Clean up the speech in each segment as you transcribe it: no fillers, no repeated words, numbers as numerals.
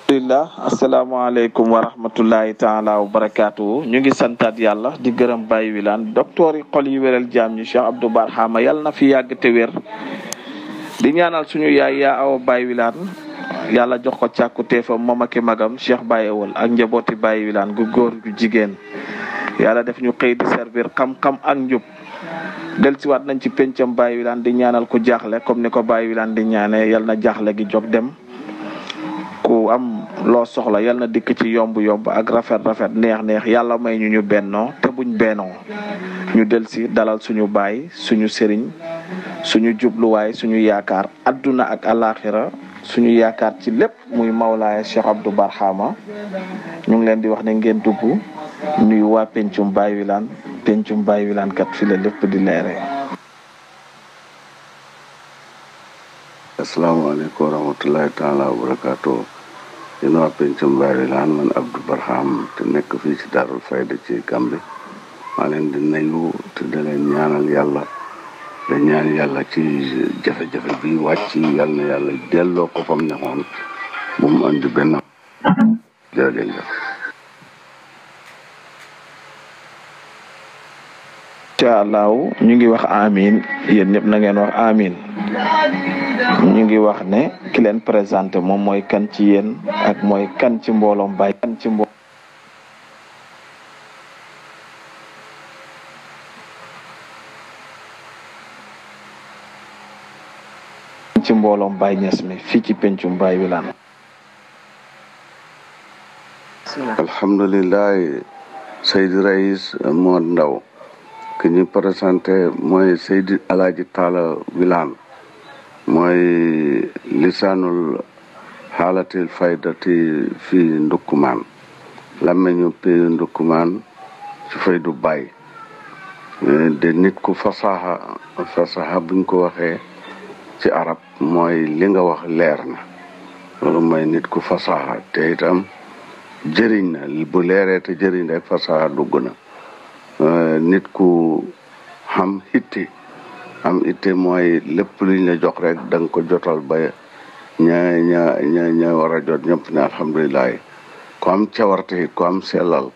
alhamdulillah asalaamaaleykum wa rahmatullahi taala wa barakaatu ñu ngi santaat yàlla di gërëm Baye Wilane docteur yi xol yi wéral jaam ñi Cheikh Abdou Barhama yàlla na fi yàgg te wér di ñaanal suñu yaay yaa awa Baye Wilane yàlla jox ko càkkutéefam moom ak magam Cheikh Baye Ewal ak njabooti Baye Wilane gu góor gu jigéen yàlla def ñu xëy di servir xam-xam ak njub dellusiwaat nañ ci pencam Baye Wilane di ñaanal ku jaaxle comme ni ko Baye Wilane di ñaanee yal na jaaxle gi jóg dem ku am loo soxla yal na dikk ci yomb-yomb ak rafet neex yàlla may ñu bennoo te buñ bennoo ñu del si dalal suñu baay suñu sëriñ suñu jubluwaay suñu yaakaar adduna ak alaxira suñu yaakaar ci lépp muy Mawlaaya Cheikh Abdou Barhama ñu ngi leen di wax ne ngeen dugg nuyu waa pencum Baye Wilane pencum Baye Wilane kat fi la lépp di leere. asalaamaaleykum wa rahmatullahi taala wa barakaatu yéen waa pencum Baye Wilane man Abdou Barham te nekk fii ci Daarul Fayda ci Gàmbi maa leen di nuyu te da leen ñaanal yàlla da ñaan yàlla ci jafe-jafe bi wàcc yàlla na yàlla delloo ko fam nexoon bu mu andi benn jërëjëf. incha allahu ñu ngi wax amin yéen ñëpp na ngeen wax amin ñu ngi wax ne ki leen présenté moom mooy kan ci yéen ak mooy kan ci mbooloom Baye kan ci mbooloom Baye Niass mi fii ci pencum Baye Wilane. alhamdulilah Seydi Rais moo ndaw ki ñu présenté mooy Seydi Alaaji Taala Wilane mooy lisaanul xaalatil faydati fii ndukkumaan làmmeñu pi ndukkumaan ci faydu Baay de nit ku fasaha buñ ko waxee ci arab mooy li nga wax leer na loolu mooy nit ku fasaha te itam jëriñ na bu leeree te jëriñ rek fasaha dugg na nit ku xam itte mooy lépp luñ la jox rek da nga ko jotal ba ña war a jot ñëpp ne alhamdulilah ku am cawarte it ku am sellal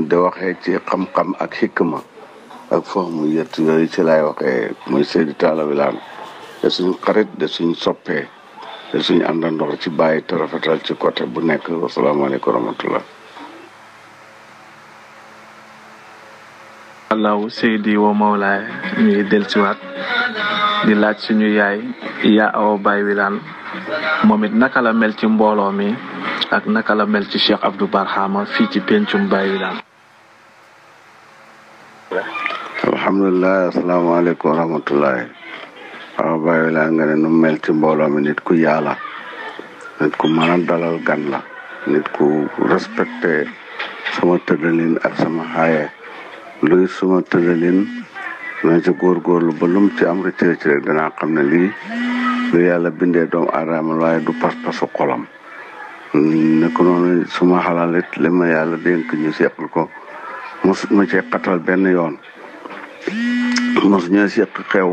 de waxee ci xam-xam ak xikma ak fahmu yett yooyu ci lay waxee muy Seydi Taala Wilane de suñ xarit de suñ soppee de suñ àndandoor ci bàyyi te rafetal ci côté bu nekk wasalaamaaleykum wa rahmatullah. allahu Seydi wa Mawlaaya ñu ngi dellusiwaat di laaj suñu yaay yaa awa Baye Wilane moom it naka la mel ci mbooloo mi ak naka la mel ci Cheikh Abdou Barhama fii ci pencum Baye Wilane. alhamdulilah asalaamaaleykum wa rahmatullahi awa Baye Wilane nga ne nu mel ci mbooloo mi nit ku yàlla nit ku mën a dalal gan la nit ku respecté sama tëddalin ak sama xaaye luy suma tëddalin na ci góorgóorlu ba lum ci am rëcc rek danaa xam ne lii lu yàlla bindee doomu aadama waaye du pas-pasu xolam ne ko noonu suma xalal it li ma yàlla dénk ñu seqal ko mos ma cee xatal benn yoon mos ñoo seq xew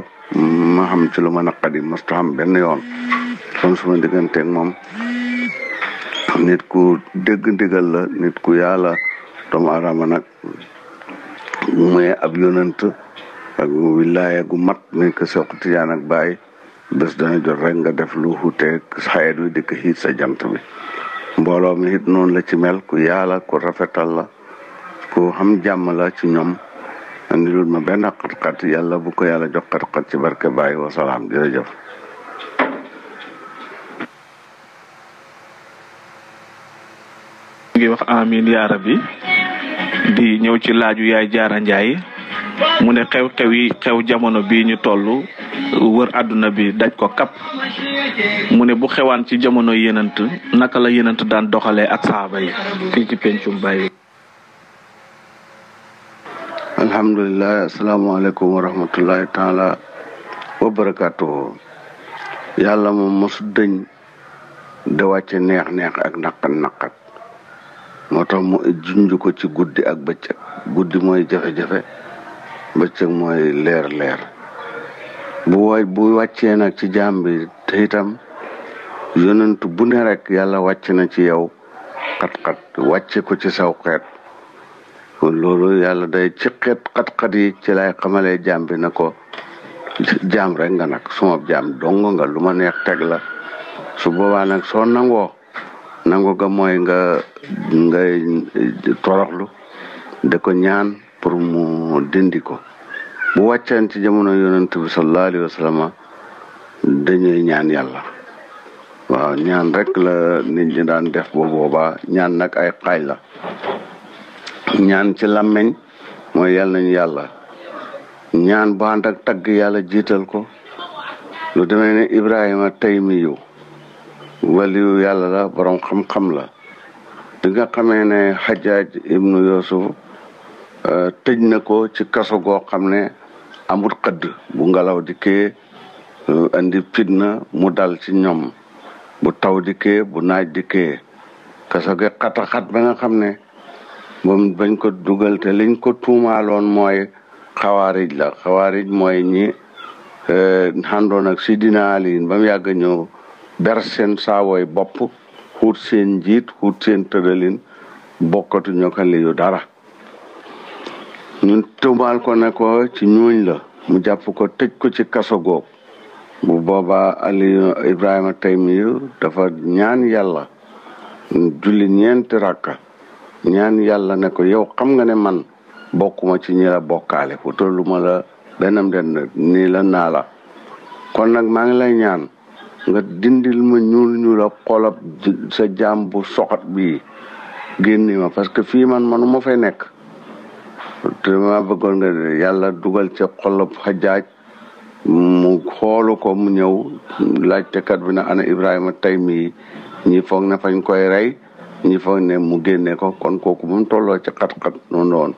ma xam ci lu ma naqadi mos ta xam benn yoon kon suma digganteeg moom nit ku dégg ndigal la nit ku yàlla doomu aadama nag muy ab yonant ak wilaaya gu mat ni ko Seex Tijaan ak Baay bés dana jot rek nga def lu xuteeg xayet wi di ko xiit sa jant bi mbooloo mi it noonu la ci mel ku yàlla ku rafetal la ku xam jàmm la ci ñoom andilul ma benn xat-xat yàlla bu ko yàlla jox xat-xat ci barke Baay wasalaam jërëjëf. ngi wax amin yaa rabbi di ñëw ci laaju yaay Jaara Njaay mu ne xew jamono bii ñu toll wër àdduna bi daj ko kap mu ne bu xewaan ci jamono yenant naka la yenant daan doxalee ak saaba yi fii ci pencum Baye. alhamdulilah asalaamaaleykum wa rahmatullahi taala wa barakaatu yàlla moom mosu dëñ de wàcce neex ak naqat moo tax mu junj ko ci guddi ak bëccëg guddi mooy jafe-jafe bëccëg mooy leer bu wàccee nag ci jaam bi te itam yonent bu ne rek yàlla wàcc na ci yow xat-xat wàcce ko ci saw xeet kon loolu yàlla day ci xeet xat-xat yi ci lay xamalee jaam bi na ko jaam rek nga nag suma jaam dong nga lu ma neex teg la su boobaa nag soo nangu ga mooy ngay toroxlu da ko ñaan pour mu dindi ko bu wàccaan ci jamono yonent bi sallallahu alayhi wa sallam dañuy ñaan yàlla waaw ñaan rek la nit ñi daan def ba boobaa ñaan nag ay xaaj la ñaan ci làmmeñ mooy yàlla nañu yàlla ñaan bu ànd ak tagg yàlla jiital ko lu demee ne Ibrahima Taymiyu waliyu yàlla la borom xam-xam la di nga xamee ne Hajjaaj ibnu Yusuf tëj na ko ci kaso goo xam ne amul xëdd bu ngelaw dikkee andi fitna mu dal ci ñoom bu taw dikkee bu naaj dikkee kaso gi xat ba nga xam ne moom bañ ko dugal te liñ ko tuumaaloon mooy xawaarij la xawaarij mooy ñi xàndoon ak Sidina Ali ba mu yàgg ñëw ber seen saawooy bopp xuut seen njiit xuut seen tëralin bokkatu ñoo ko liyu dara ñun tuumaal ko ne ko ci ñooñ la mu jàpp ko tëj ko ci kaso googu bu boobaa Aliyu Ibrahima Taymiyu dafa ñaan yàlla julli ñeenti rakka ñaan yàlla ne ko yow xam nga ne man bokkuma ci ñi la bokkaale fu tollu ma la benn den nii la naa la kon nag maa ngi lay ñaan nga dindil ma ñuul a xolab sa jaam bu soxat bi génni ma parce que fii man ma fay nekk te ma bëggoon nga yàlla dugal ca xolab Hajjaaj mu xoolu ko mu ñëw laajtekat bi na ana Ibrahima Taymi ñi foog ne fañ koy rey ñi foog ne mu génne ko kon kooku mu tolloo ci xat-xat noonu woon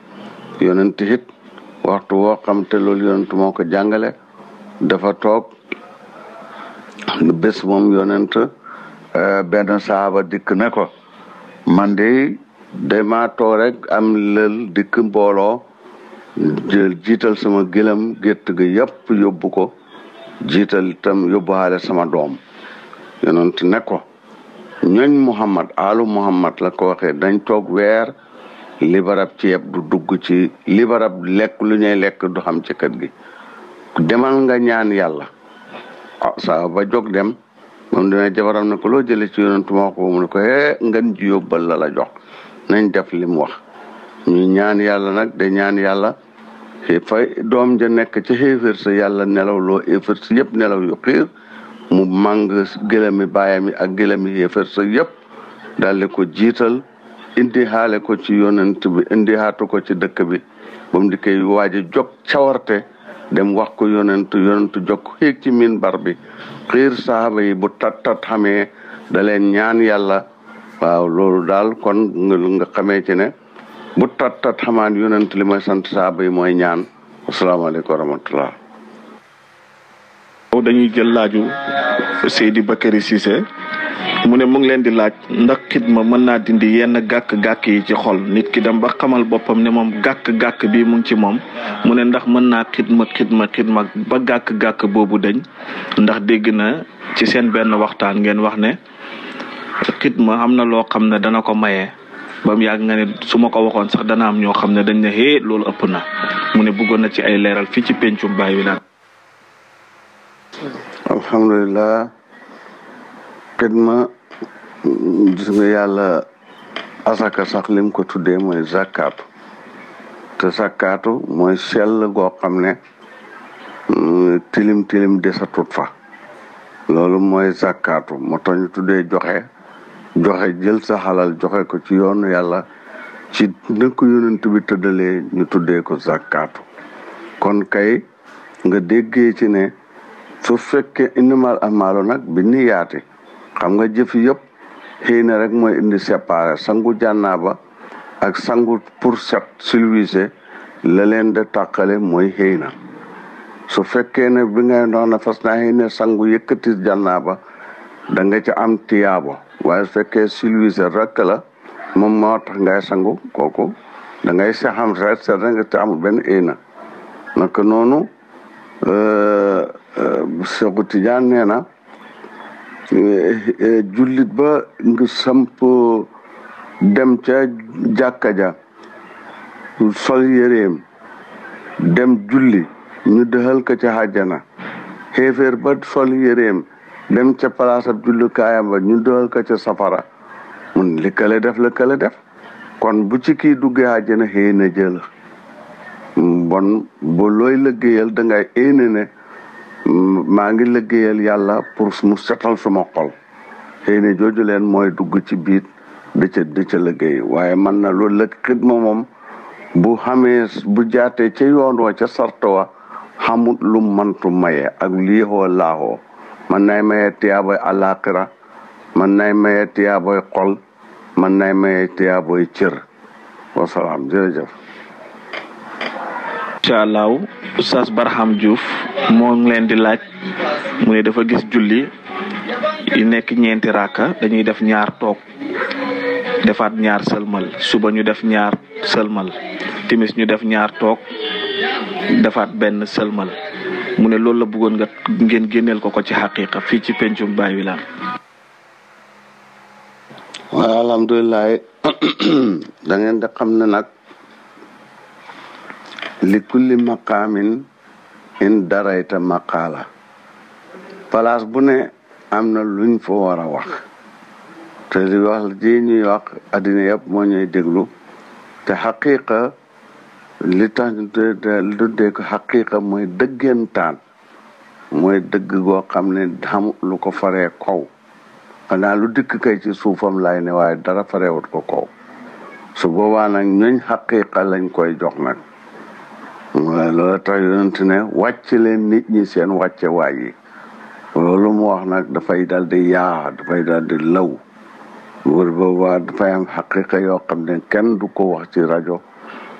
yonent it waxtu woo xam te loolu yonent moo ko jàngale dafa toog bés moom yonent benn saaba dikk ne ko man de dama toog rek am lël dikk mbooloo jiital sama gëlam gétt gi yëpp yóbbu ko jiital itam yóbbuwaale sama doom yonent ne ko ñooñ Muhammad alu Muhammad la ko waxee dañ toog weer libarab ceeb du dugg ci libarab lekk lu ñuy lekk du xam ci kër gi demal nga ñaan yàlla saa ba jóg dem moom demee jabaram ne ko loo jële ci yonent moo ko mu ne ko ngan ji yóbbal la jox nañ def li mu wax ñu ñaan yàlla nag de ñaan yàlla fay doom ja nekk ci xéeféer sa yàlla nelaw loo xéeféer sa yëpp nelaw yu xiir mu màng gëlami baayam yi ak gëlami xéeféer sa yëpp daldi ko jiital indi xaale ko ci yonent bi indi xaatu ko ci dëkk bi ba mu di koy waaji jóg cawarte dem wax ko yonent jóg xéeg ci minbar bi xiir saaba yi bu tat xamee da leen ñaan yàlla waaw loolu daal kon nga xamee ci ne bu tat xamaan yonent li mooy sant saaba yi mooy ñaan asalaamaaleykum wa rahmatullah dañuy jël laaju Seydi Bakary Cissé mu ne mu ngi leen di laaj ndax xidma mën naa dindi yenn gàkk-gàkk yi ci xol nit ki dem ba xamal boppam ne moom gàkk-gàkk bi mu ngi ci moom mu ne ndax mën naa xidma ba gàkk-gàkk boobu dañ ndax dégg na ci seen benn waxtaan ngeen wax ne xidma am na loo xam ne dana ko maye ba mu yàgg nga ne su ma ko waxoon sax dana am ñoo xam ne dañ ne loolu ëpp na mu ne bëggoon na ci ay leeral fii ci pencum Baay Wilane. alhamdulilah xidma gis nga yàlla asaka sax lim ko tuddee mooy zakkaatu te zakkaatu mooy sell goo xam ne tilim desatut fa loolu mooy zakkaatu moo tax ñu tuddee joxe jël sa xalal joxe ko ci yoonu yàlla ci nëkk yonent bi tëddalee ñu tuddee ko zakkaatu kon kay nga déggee ci ne su fekkee innamal a'maalu nag bi niyaati xam nga jëf yëpp xëy na rek mooy indi séparé sangu jànnaaba ak sangu pour set silwise la leen de tàqale mooy xëy na su fekkee ne bi ngay dox na fas naa xëy ne sangu yëkkati jànnaaba da nga ci am tiyaabo waaye su fekkee silwise rek la moom moo tax ngay sangu kooku da ngay sexam set nga te amul benn xëy na naka noonu Seexu Tijaan nee na jullit ba nga samp dem ca jàkka ja sol yéreem dem julli ñu dëxal ko ca àjjana xéeféer ba sol yéreem dem ca palaasab jullukaayam ba ñu dëxal ko ca safara mun li kële def la kële def kon bu ci kii duggee àjjana xëy na jël bon bu looy liggéeyal dangay éene ne maa ngi liggéeyal yàlla pour mu setal suma xol xëy na jooju leen mooy dugg ci biit di ca liggéey waaye man na loolu la xidma moom bu xamee bu jaatee ca yoon wa ca sarto wa xamut lu mantu maye ak liixoo laaxoo man nay maye tiyaaboy àllaaxira man nay maye tiyaaboy xol man nay maye tiyaaboy cër wasalaam jërëjëf. incha allah Oustaz Barham Diouf moo ngi leen di laaj mu ne dafa gis julli yi nekk ñeenti raaka dañuy def ñaar toog defaat ñaar sëlmal suba ñu def ñaar sëlmal timis ñu def ñaar toog defaat benn sëlmal mu ne loolu la bëggoon nga ngeen génneel ko ci xaqiqa fii ci pencum Baay Wilane. waaw alhamdulilah da ngeen di xam ne nag li kulli maqaamin in darayta maqaala place bu ne am na luñ fa war a wax te li wax ji ñuy wax addina yëpp moo ñuy déglu te xaqiqa li tax ñu tuddee ko xaqiqa mooy dëggantaan mooy dëgg goo xam ne xam lu ko faree kaw xanaa lu dikk kay ci suufam lay ne waaye dara fareewut ko kaw su boobaa nag ñooñ xaqiqa lañ koy jox nag loolu tax yonent ne wàcc leen nit ñi seen wàcce waay yi loolu mu wax nag dafay dal di yaa dafay dal di law wër boobaa dafay am xaqiqa yoo xam ne kenn du ko wax ci rajo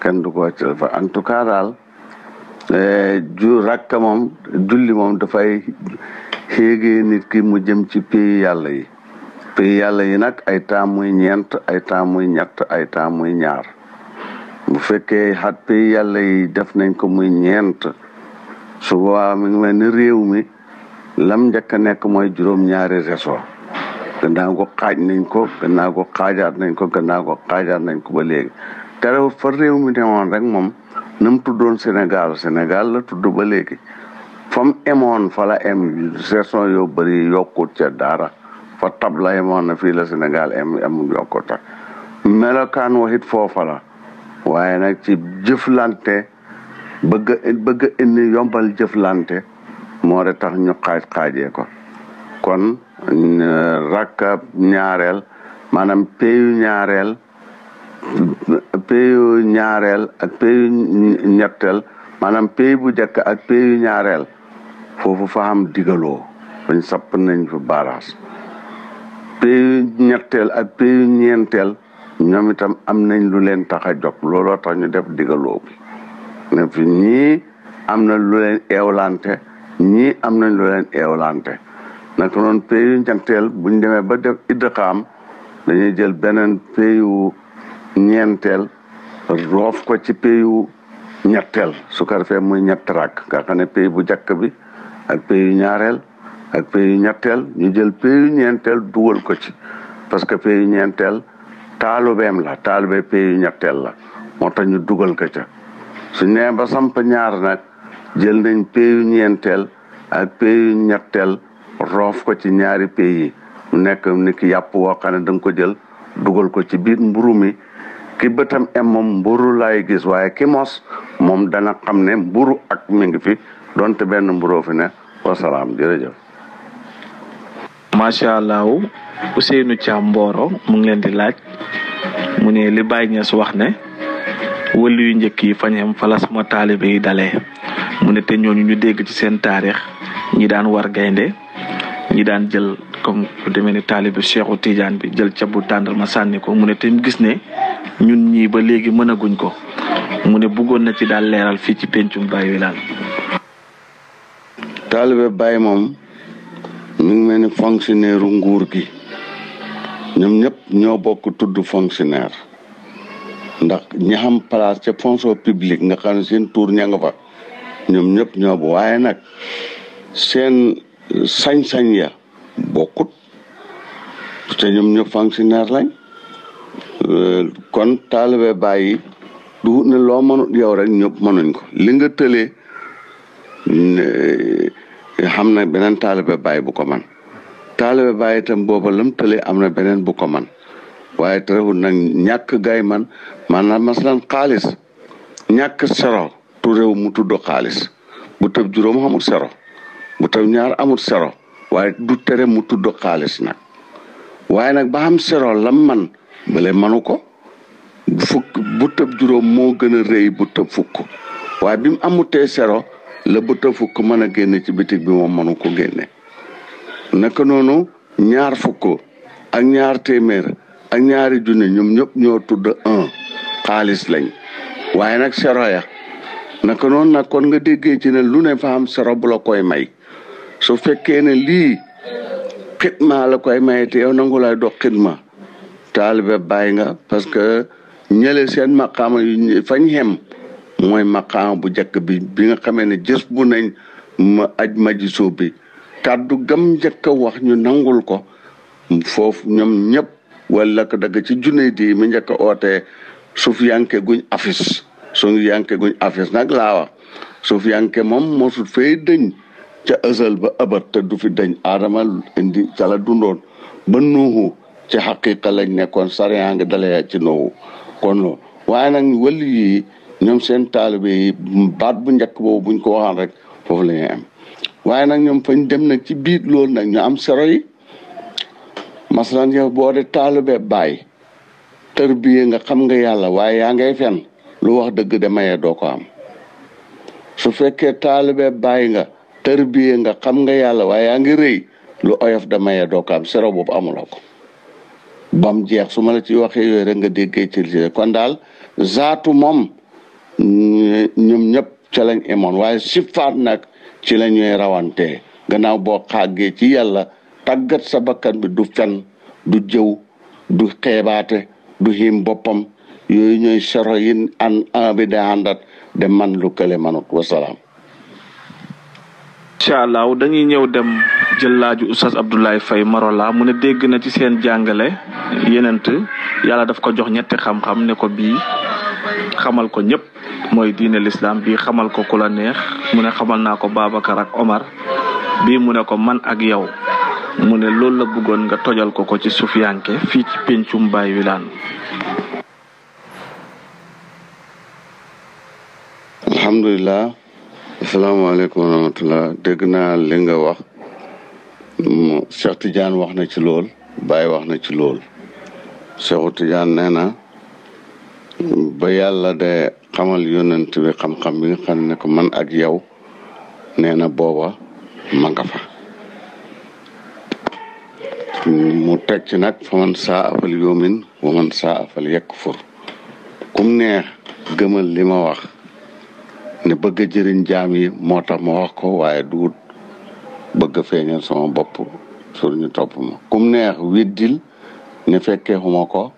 kenn du ko wax ci téléphone en tout cas daal rakka moom julli moom dafay xéegee nit ki mu jëm ci pays yàlla yi pays yàlla yi nag ay temps muy ñeent ay temps muy ñett ay temps muy ñaar bu fekkee xat pays yàlla yi def nañ ko muy ñeent su boobaa mi ngi mel ni réew mi lam njëkk a nekk mooy juróom-ñaari réseau gannaaw ko xaaj nañ ko gannaaw ko xaajaat nañ ko gannaaw ko xaajaat nañ ko ba léegi terewul fa réew mi demoon rek moom na mu tuddoon Sénégal la tudd ba léegi fa mu emoon fa la em région yoo bëri yokkut ca dara fa tab la emoon na fii la Sénégal em yokkut melokaan waxit foofa la waaye nag ci jëflante bëgg indi yombal jëflante moo de tax ñu xaajee ko kon rakka ñaareel maanaam peyu ñaareel ak peyu ñetteel maanaam pey bu njëkk ak peyu ñaareel foofu fa am digaloo fañ sapp nañ fa baaraas peyu ñetteel ak peyu ñeenteel ñoom itam am nañ lu leen tax a jóg looloo tax ñu def digaloo bi ne fi ñii am na lu leen eewlante ñii am nañ lu leen eewlante naka noonu peyu ñetteel buñ demee ba def idgaam dañuy jël beneen peyu ñeenteel roof ko ci peyu ñetteel su ko defee muy ñett rakk nga xam ne pey bu njëkk bi ak peyu ñaareel ak peyu ñetteel ñu jël peyu ñeenteel dugal ko ci parce que peyu ñeenteel taalubeem la taalube peyu ñetteel la moo tax ñu dugal ko ca su nee ba samp ñaar nag jël nañ peyu ñeenteel ak peyu ñetteel roof ko ci ñaari pey yi mu nekk ni ki yàpp woo xam ne da nga ko jël dugal ko ci biir mburu mi ki bëtam em moom mburu laay gis waaye ki mos moom dana xam ne mburu ak mi ngi fi donte benn mburoo fi ne wasalaam jërëjëf. macha allah Ousseynou Thiam Mboro mu ngi leen di laaj mu ne li Baye Niass wax ne wëlu yu njëkk yi fañem fala sama taalibe yi dalee mu ne te ñooñu ñu dégg ci seen taarix ñi daan war gaynde ñi daan jël comme lu demee ni taalibe Cheikhu Tidiane bi jël ca bu tàndal ma sànni ko mu ne te gis ne ñun ñii ba léegi mënaguñ ko mu ne bëggoon na ci daal leeral fii ci pencum Baye Wilane. taalibe Baye moom mi ngi mel ni fonctionnaire nguur gi ñoom ñëpp ñoo bokk tudd fonctionnaire ndax ñi xam place ca fonction publique nga xam ne seen tour ña nga fa ñoom ñëpp ñoo bu waaye nag seen sañ-sañ ya bokkut te ñoom ñëpp fonctionnaire lañ kon taalibe Baay du ne loo mënut yow rek ñëpp mënuñ ko li nga tëlee xam na beneen taalibe Baay bu ko man taalibe Baay itam booba lam tëlee am na beneen bu ko man waaye terewul nag ñàkk gay man maanaam masalan xaalis ñàkk sero tu réew mu tudd xaalis bu tëb juróom amul sero bu tëb ñaar amul sero waaye du tere mu tudd xaalis nag waaye nag ba xam sero lam man bale manu ko fukk bu tëb juróom moo gën a rëy bu tëb fukk waaye bi mu amutee sero la bu tëb fukk mën a génne ci bitig bi moom mënu ko génne naka noonu ñaar fukk ak ñaar téeméer ak ñaari junne ñoom ñëpp ñoo tudd un xaalis lañ waaye nag sero ya naka noonu nag kon nga déggee ci ne lu ne fa am sero bu la koy may su fekkee ne lii xidma la koy may te yow nangu lay dox xidma taalibe Baay nga parce que ñële seen maqaama yu fañ xem mooy maqaama bu njëkk bi nga xamee ne jës bu nañ ma aj maji soo bi kàddu gam njëkk a wax ñu nangul ko foofu ñoom ñëpp wala ko dagg ci junne di mi njëkk a ootee suuf yanke guñ afis nag laa wax suuf yanke moom mosut fay dëñ ca ësal ba ëbat te du fi dëñ aadama indi ca la dundoon ba nuuxu ci xaqiqa lañ nekkoon sariya nga dalee ci noowu kon loo waaye nag wàllu yi ñoom seen taalibe yi baat bu njëkk boobu buñ ko waxaan rek foofu la ñuy am waaye nag ñoom fañ dem nag ci biir loolu nag ñu am sero yi masalan yow boo de taalibe Baay tërbiye nga xam nga yàlla waaye yaa ngay fen lu wax dëgg de mayee doo ko am su fekkee taalibe Baay nga tërbiye nga xam nga yàlla waaye yaa ngi rëy lu oyof da mayee doo ko am sero boobu amuloo ko bam jeex su ma la ci waxee yooyu rek nga déggee ci kon daal zaatu moom ñoom ñëpp ca lañ emoon waaye sifaat nag ci la ñuy rawantee gannaaw boo xàggee ci yàlla tàggat sa bakkan bi du fen du jëw du xeebaate du xiim boppam yooyu ñooy sero yin an bi de àndat de man lu kële manut wasalaam. incha allah dañuy ñëw dem jël laaju Oustaz Abdoulaye Faye Marola mu ne dégg na ci seen jàngale yenent yàlla daf ko jox ñetti xam-xam ne ko bii xamal ko ñëpp mooy diine l'islam bii xamal ko ku la neex mu ne xamal naa ko Babacar ak Omar bii mu ne ko man ak yow mu ne loolu la bëggoon nga tojal ko ci sufiyanke fii ci pencum Baay Wilane. alhamdulilah asalaamaaleykum wa rahmatullah dégg naa li nga wax Cheikh Tidiane wax na ci lool Baye wax na ci lool Cheikh Tidiane nee na ba yàlla de xamal yonent bi xam-xam bi nga xam ne ko man ak yow nee na booba ma nga fa mu teg ci nag fa man saa afal yoomin wa man saa afal yakfur kum neex gëmal li ma wax ne bëgg a jëriñ jaam yi moo tax ma wax ko waaye duut bëgg a feeñal sama bopp sur ñu topp ma kum neex widdil ne fekkee xuma ko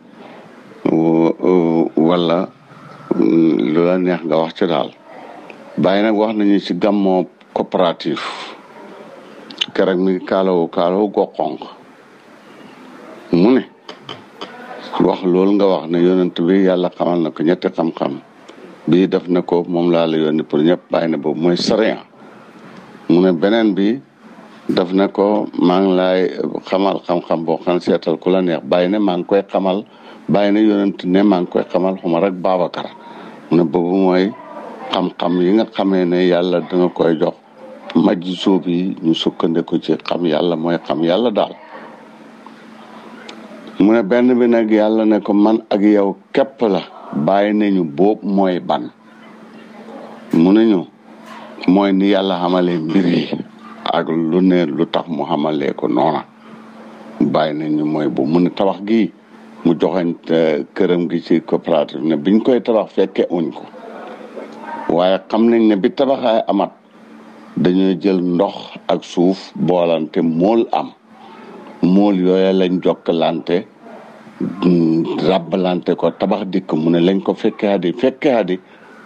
wala lu la neex nga wax ci daal Baye nag wax nañu ci gàmmoo coopérative keroog mi ngi kaalawu goxonk mu ne wax loolu nga wax ne yonent bi yàlla xamal na ko ñetti xam-xam bii def na ko moom laa la yónni pour ñëpp Baye ne boobu mooy sariya mu ne beneen bi daf na ko maa ngi lay xamal xam-xam boo xam seetal ku la neex Baye ne maa ngi koy xamal Baye ne yonent ne maa ngi koy xamal Omar ak Babacar mu ne boobu mooy xam-xam yi nga xamee ne yàlla danga koy jox majji sóob yi ñu sukkandiku ci xam yàlla mooy xam yàlla daal mu ne benn bi nag yàlla ne ko man ak yow képp la Baye nañu boobu mooy ban mu ne ñu mooy ni yàlla xamalee mbir yi ak lu ne lu tax mu xamalee ko noona Baye nañu mooy boobu mu ne tabax gi mu joxañ këram gi ci coopérative ne biñ koy tabax fekke uñ ko waaye xam nañ ne bi tabaxaay amat dañoo jël ndox ak suuf boolante mool am mool yooya lañ jokkalante rabbalante ko tabax dikk mu ne lañ ko fekkee di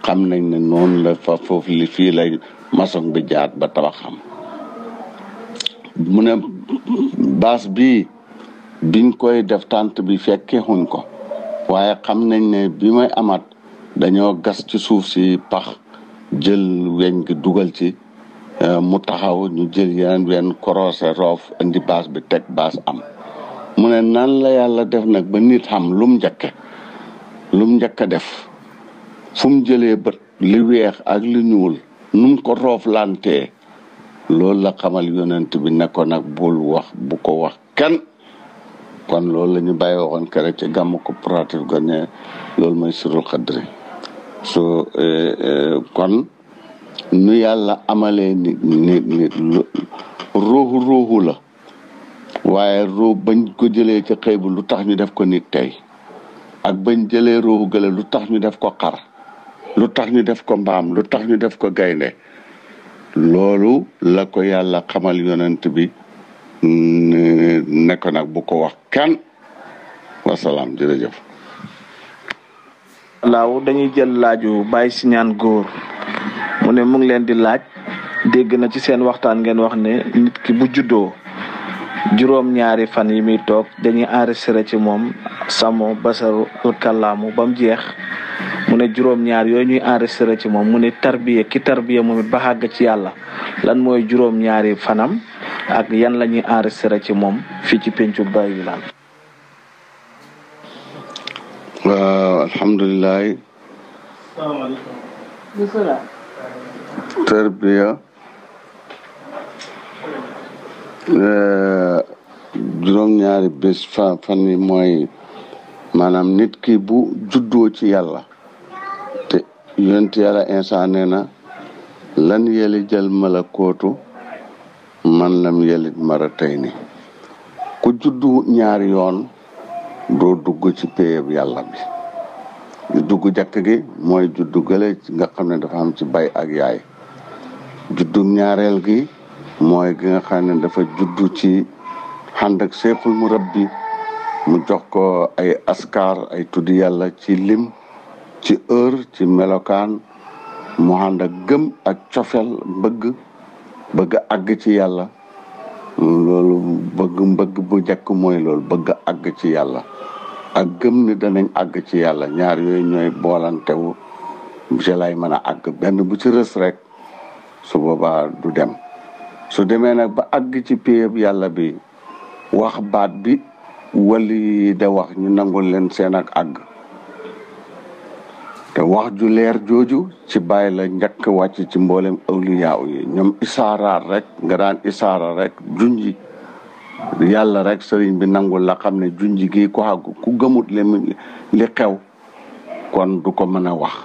xam nañ ne noonu la fa foofu li fii lay maçon bi jaat ba tabax xam mu ne baas bii biñ koy def tànt bi fekke xuñ ko waaye xam nañ ne bi may amaat dañoo gas ci suuf si pax jël weñ gi dugal ci mu taxaw ñu jël yeneen wenn korosé roof indi baas bi teg baas am mu ne nan la yàlla def nag ba nit xam lum njëkk a def fu mu jëlee bët li weex ak li ñuul num ko roof lantee loolu la xamal yonent bi ne ko nag bu ko wax kenn kon loolu la ñu bàyyi waxoon kere ci gàmm ko pratique ga ne loolu mooy sirul xadri kon nu yàlla amalee nit ruuxu la waaye ruux bañ ko jëlee ci xëy bu lu tax ñu def ko nit tey ak bañ jëlee ruuxu gële lu tax ñu def ko xar lu tax ñu def ko mbaam lu tax ñu def ko gaynde loolu la ko yàlla xamal yonent bi ne ko nag bu ko wax kenn wasalaam jërëjëf. laaw dañuy jël laaju Baye Siñaan Góor mu ne mu ngi leen di laaj dégg na ci seen waxtaan ngeen wax ne nit ki bu juddoo juróom-ñaari fan yi muy toog dañuy enregistré ci moom samo basaru kàllaamu ba mu jeex mu ne juróom-ñaar yooyu ñuy enregistré ci moom mu ne tarbiya moom it ba xàgg ci yàlla lan mooy juróom-ñaari fanam ak yan la ñuy enregistré ci moom fii ci pencu Baye Wilane. waaw alhamdulilah. tarbiya juróom-ñaari bés fan yi mooy maanaam nit ki bu juddoo ci yàlla te yonent yàlla Iisaa nee na lan yalijal malakootu man lam yalid maratayni ku juddu ñaari yoon doo dugg ci péyeb yàlla bi dugg jàkk gi mooy juddu gële nga xam ne dafa am ci bay ak yaay juddu ñaareel gi mooy gi nga xam ne dafa juddu ci ànd ak seexul mu rabbi mu jox ko ay askar ay tuddi yàlla ci lim ci heure ci melokaan mu ànd ak gëm ak cofel bëgg àgg ci yàlla loolu bëgg bu njëkk mooy loolu bëgg àgg ci yàlla ak gëm ni danañ àgg ci yàlla ñaar yooyu ñooy boolantewu lay mën a àgg benn bu ci rës rek su boobaa du dem su demee nag ba àgg ci péyeb yàlla bi wax baat bi wali da wax ñu nangul leen seen ak àgg te wax ju leer jooju ci bàyyi la njëkk wàcc ci mboolem awliyaa yi ñoom isaaraat rek nga daan isaara rek junji yàlla rek sëriñ bi nangul la xam ne junji gi ko àgg ku gëmut li xew kon du ko mën a wax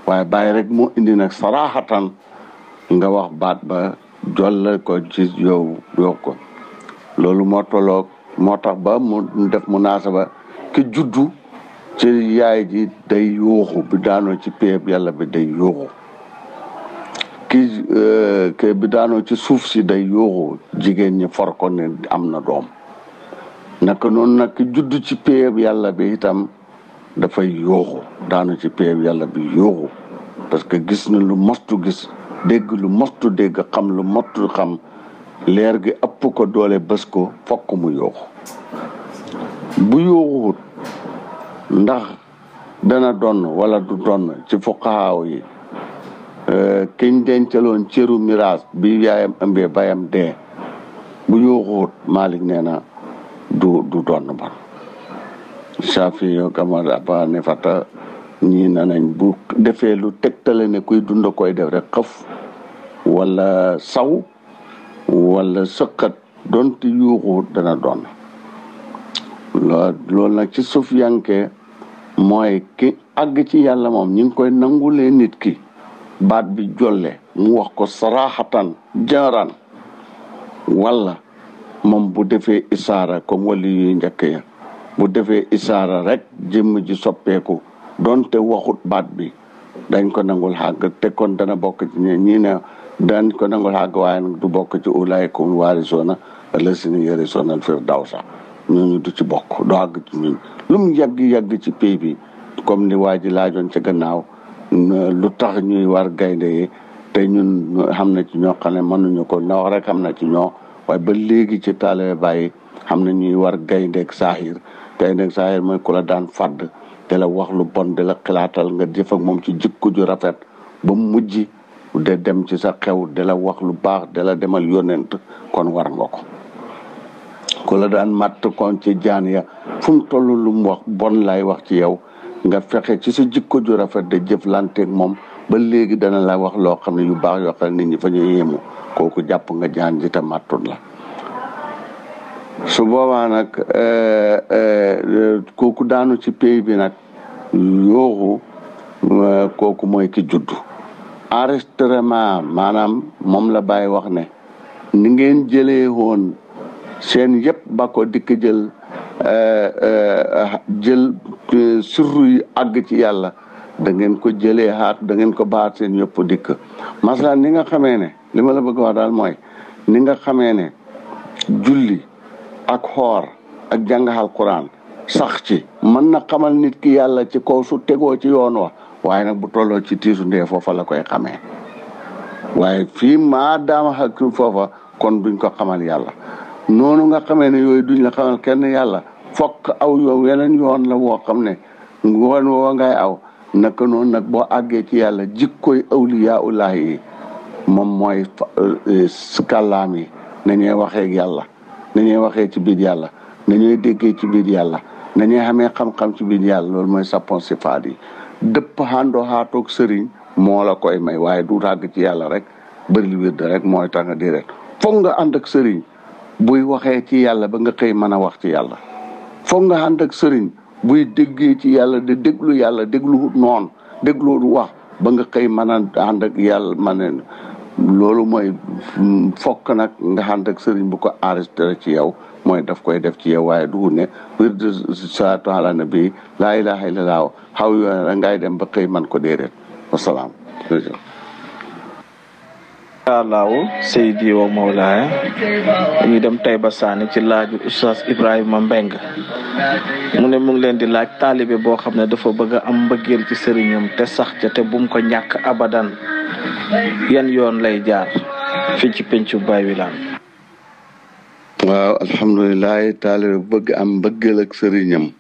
waaye bàyyi rek moo indi nag saraxatan nga wax baat ba jolle ko ci yow ko loolu moo tolloog moo tax ba mu def munaasaba ki juddu ci yaay ji day yuuxu bi daanoo ci péeb yàlla bi day yuuxu ki bi daanoo ci suuf si day yuuxu jigéen ñi for ko ne am na doom naka noonu nag ki juddu ci péeb yàlla bi itam dafay yuuxu daanoo ci péeb yàlla bi yuuxu parce que gis na lu mostu gis dégg lu mostu dégg xam lu mostu xam leer gi ëpp ko doole bés ko fokk mu yuuxu bu yuuxuwut ndax dana donn wala du donn ci fuqahaaw yi kiñ dencaloon cëru miraas bi yaayam ëmbee bayam dee bu yuuxuwut Malik nee na du donn ban Shafi yo kamar aba ne fata ñii nañ bu defee lu tegtale ne kuy dund koy def rek xëf wala saw wala sëqat donte yuuxuwut dana donn loolu nag ci sufiyanke mooy ki àgg ci yàlla moom ñu ngi koy nangulee nit ki baat bi jolle mu wax ko saraxatan jaran wala moom bu defee isaara comme wali yuy njëkk ya bu defee isaara rek jëmm ji soppeeku donte waxut baat bi dañ ko nangul xàgg te kon dana bokk ci ñii ne dañ ko nangul xàgg waaye nag du bokk ci ulaayikum waarisoona allasina yarisoona al firdawsa ñooñu du ci bokk du àgg ci ñun lu mu yàgg ci pays bi comme ni waa ji laajoon ca gannaaw lu tax ñuy war gaynde yi te ñun xam na ci ñoo xam ne mënuñu ko na wax rek xam na ci ñoo waaye ba léegi ci taalibe Baay xam na ñuy war gayndeeg saaxir mooy ku la daan fàdd te la wax lu bon de la xilaatal nga jëf ak moom ci jikko ju rafet ba mujj de dem ci sa xew de la wax lu baax de la demal yonent kon war nga ko ku la daan matt kon ci jaan ya fu mu toll lu mu wax bon lay wax ci yow nga fexe ci sa jikko ju rafet de jëflanteeg moom ba léegi dana la wax loo xam ne yu baax yoo xam ne nit ñi fa ñu yéemu kooku jàpp nga jaan ji te mattun la su boobaa nag kooku daanu ci pays bi nag yooxu kooku mooy ki juddu enregistrement maanaam moom la Baay wax ne ni ngeen jëlee woon seen yëpp ba ko dikk jël sirru yi àgg ci yàlla da ngeen ko jëlee xaat da ngeen ko baat seen yëpp dikk masalan ni nga xamee ne li ma la bëgg wax daal mooy ni nga xamee ne julli ak xoor ak jàngaxal Quran sax ci mën na xamal nit ki yàlla ci kaw su tegoo ci yoon wa waaye nag bu tolloo ci tiisu ndee foofa la koy xamee waaye fii maa daama xak foofa kon duñ ko xamal yàlla noonu nga xamee ne yooyu duñ la xamal kenn yàlla fokk aw yow weneen yoon la woo xam ne woon woo ngay aw naka noonu nag boo àggee ci yàlla jikkoy awliyaa ullahi yi moom mooy kàllaam yi nañuy waxee yàlla nañuy waxee ci biir yàlla nañuy déggee ci biir yàlla nañuy xamee xam-xam ci biir yàlla loolu mooy sappon sifaat yi dëpp xàndoo xaatoog sëriñ moo la koy may waaye du ràgg ci yàlla rek bëri lu wér rek mooy tax nga di rek foog nga ànd ak sëriñ buy waxee ci yàlla ba nga xëy mën a wax ci yàlla foog nga ànd ak sëriñ buy déggee ci yàlla de déglu yàlla déglu noon déglu wax ba nga xëy mën a ànd ak yàlla ma ne loolu mooy fokk nag nga ànd ak sëriñ bu ko enregistré ci yow mooy daf koy def ci yow waaye du ne wird salaatu ala nabi laa ilaha illallah xaw yoone la ngay dem ba xëy man ko déedéet wasalaam allahu seydi wa mawlaaya dañuy dem Tayba Sané ci laaju Oustaz Ibrahima Mbeng mu ne mu ngi leen di laaj taalibe boo xam ne dafa bëgg a am mbëggeel ci sëriñam te sax ca te bum ko ñàkk abadan yan yoon lay jaar fii ci pencu Baay Wilane. waaw alhamdulilah taalibe bëgg am mbëggeel ak sëriñam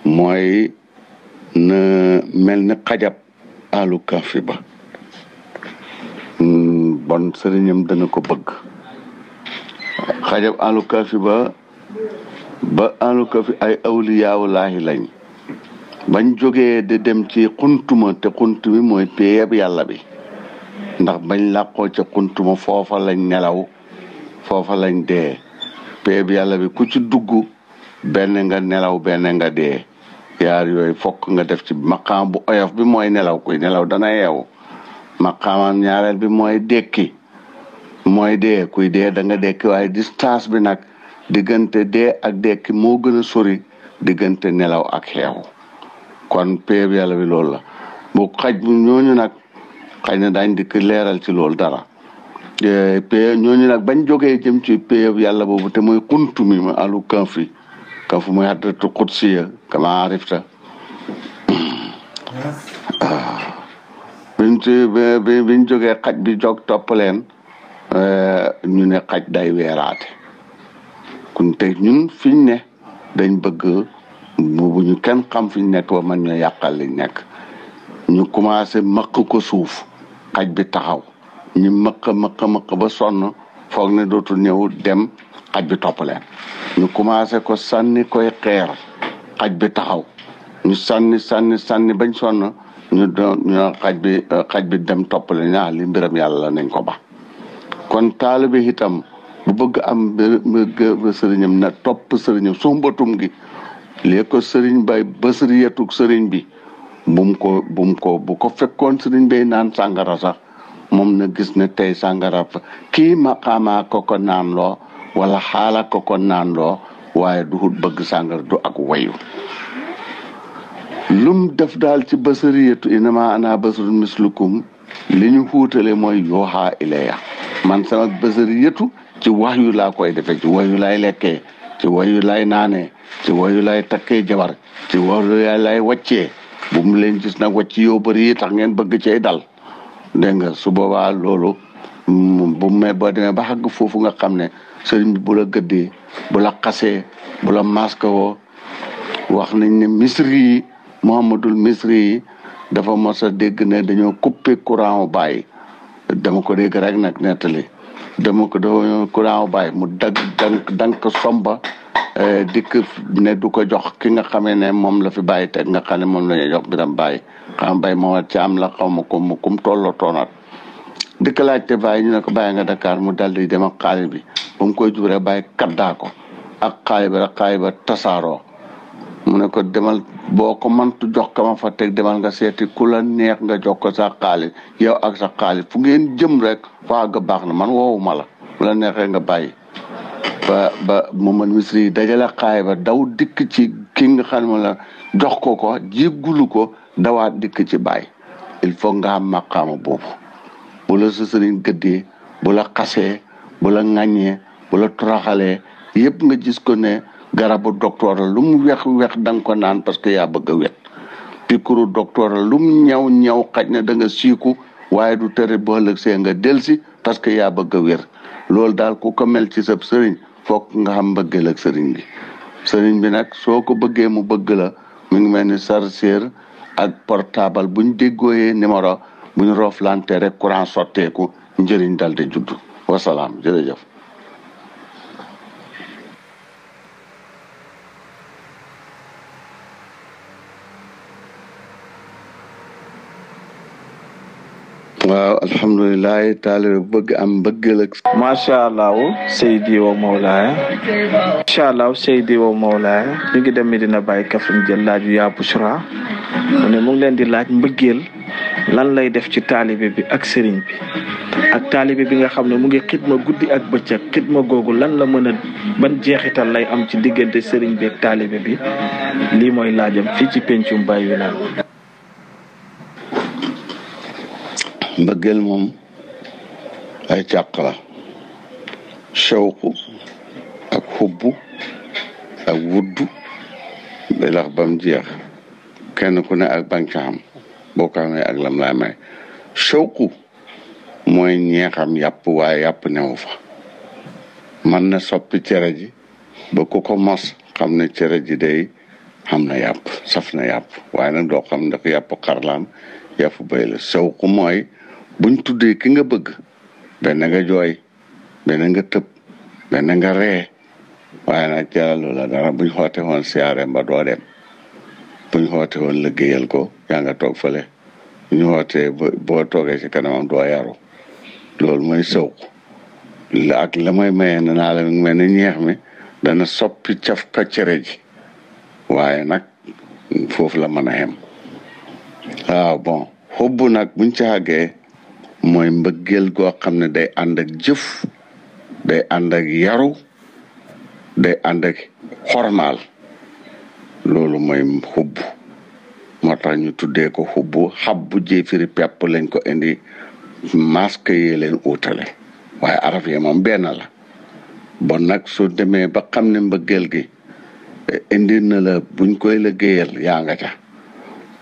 mooy na mel ni xajab alu kafi ba bon sëriñam dana ko bëgg xajab alu kafi ba alu kafi ay awliyaawulaahi lañ bañ jógee di dem ci xuntuma te xunt bi mooy péyeb yàlla bi ndax bañ làqoo ca xuntuma foofa lañ nelaw foofa lañ dee péyeb yàlla bi ku ci dugg benn nga nelaw benn nga dee yaar yooyu fokk nga def ci maqaam bu oyof bi mooy nelaw kuy nelaw dana yeewu maqaamam ñaareel bi mooy dekki mooy dee kuy dee da nga dekki waaye distance bi nag diggante dee ak dekki moo gën a sori diggante nelaw ak xeewu kon péyeb yàlla bi loolu la bu xaj bu ñooñu nag xëy na daañ dikk leeral ci loolu dara péyeb ñooñu nag bañ jógee jëm ci péyeb yàlla boobu te mooy xuntu mi ma alu kanfi kanfu mooy hadratu qudsiya kama arifta biñ jógee xaj bi jóg topp leen ñu ne xaj day weeraate kun te ñun fiñ ne dañ bëgg bu ñu kenn xam fiñ nekk ba man ñoo yàqal liñ nekk ñu commencé mëq ko suuf xaj bi taxaw ñu mëq ba sonn foog ne dootul ñëw dem xaj bi topp leen ñu commencé ko sànni koy xeer xaj bi taxaw ñu sànni bañ sonn ñu xaj bi dem topp leen li mbiram yàlla la nañ ko ba kon taalibe itam bu bëgg am sëriñam na topp sëriñam sumbatum gi lii ko sëriñ bay basiriyatug sëriñ bi bu ko fekkoon sëriñ bay naan sàngara sax moom na gis ne tey sàngara fa kii maqaamaa ko naan loo wala xaala ko naan loo waaye du bëgg sàngara du ak wayu lum def daal ci basariyatu inama ana basarun mislukum li ñu xuutale mooy yooxaa ilayya man sama basariyatu ci waxyu laa koy defee ci waxyu lay lekkee ci waxyu lay naanee ci waxyu lay takkee jabar ci waxyu lay waccee bu mu leen gis nag wacc yoo bëri yi tax ngeen bëgg cee dal dégg nga su boobaa loolu bu me boo demee ba xàgg foofu nga xam ne sëriñ bi bu la gëddee bu la xasee bu la maska woo wax nañ ne misri yi Muhammadul Misri yi dafa mos a dégg ne dañoo coupé courant bàyyi dama ko dégg rek nag nettali dama ko dafa courant bàyyi mu dank somba dikk ne du ko jox ki nga xamee ne moom la fi bàyyi teg nga xam ne moom la ñuy jox biram bàyyi xam bàyyi moom ci am la xaw ma ko mu kum tolloo toonaat dikk laajte bàyyi ñu ne ko bàyyi nga Dakar mu dal di dem ak xaalis bi ba mu koy juree bàyyi kaddaa ko ak xaalis ba tasaaroo mu ne ko demal boo ko mëntu jox ka ma fa teg demal nga seeti ku la neex nga jox ko sa xaalis yow ak sa xaalis fu ngeen jëm rek waa ga baax na man woowuma la bu la neexee nga bàyyi ba Muhammad Misri yi dajale xaay ba daw dikk ci ki nga xam ne la jox ko jéggulu ko dawaat dikk ci bàyyi il faut nga am maqaama boobu bu la sa sëriñ gëddee bu la xasee bu la ŋàññee bu la toroxalee yëpp nga gis ko ne garabu docteur la lu mu wex da nga ko naan parce que yaa bëgg a wet pikuru docteur la lu mu ñaw xaj na da nga siiku waaye du tere boo ëllëg see nga delsi parce que yaa bëgg a wér loolu daal ku ko mel ci sa sëriñ foog nga xam mbëggeel ak sëriñ bi sëriñ bi nag soo ko bëggee mu bëgg la mu ngi mel ni chargeur ak portable buñ déggooyee numéro buñ rooflante rek courant sotteeku njëriñ dal di judd wasalaam jërëjëf. waaw alhamdulilah taalibe bëgg am bëggal ak macha allah Seydi wa Mawlaaya macha allah Seydi wa Mawlaaya ñu ngi dem Medina Baye Kaffrine jël laaju yaa Bushra mu ne mu ngi leen di laaj mbëggeel lan lay def ci taalibe bi ak sëriñ bi ak taalibe bi nga xam ne mu ngi xidma guddi ak bëccëg xidma googu lan la mën a ban jeexital lay am ci diggante sëriñ bi ak taalibe bi lii mooy laajam fii ci pencum Baye Wilane. mbëggeel moom ay càq la shawqu ak xubbu ak wuddu day lax bam jeex kenn ku ne ak bancaam boo ko amee ak lam lay may shawqu mooy ñeexam yàpp waaye yàpp newu fa man na soppi cere ji ba ku ko mos xam ne cere ji day xam na yàpp saf na yàpp waaye nag doo xam ndax yàpp xarlaan yàpp bay la shawqu mooy buñ tuddee ki nga bëgg benn nga jooy benn nga tëb benn nga ree waaye nag jaralu la dara buñ xoote woon siyaare mba doo dem buñ xoote woon liggéeyal ko yaa nga toog fële buñ xootee boo toogee ci kanamam doo yaru loolu mooy sawq la ak la may mayee na naa la mi mel ni ñeex mi dana soppi caf ka cere ji waaye nag foofu la mën a xem waaw bon xubbu nag buñ ci àggee mooy mbëggeel goo xam ne day ànd ak jëf day ànd ak yaru day ànd ak xormaal loolu mooy xubb moo tax ñu tuddee ko xubbu xabbu jéefiri pepp lañ ko indi masque yi leen uutale waaye araf yi moom benn la bon nag su demee ba xam ne mbëggeel gi indi na la buñ koy liggéeyal yaa nga ca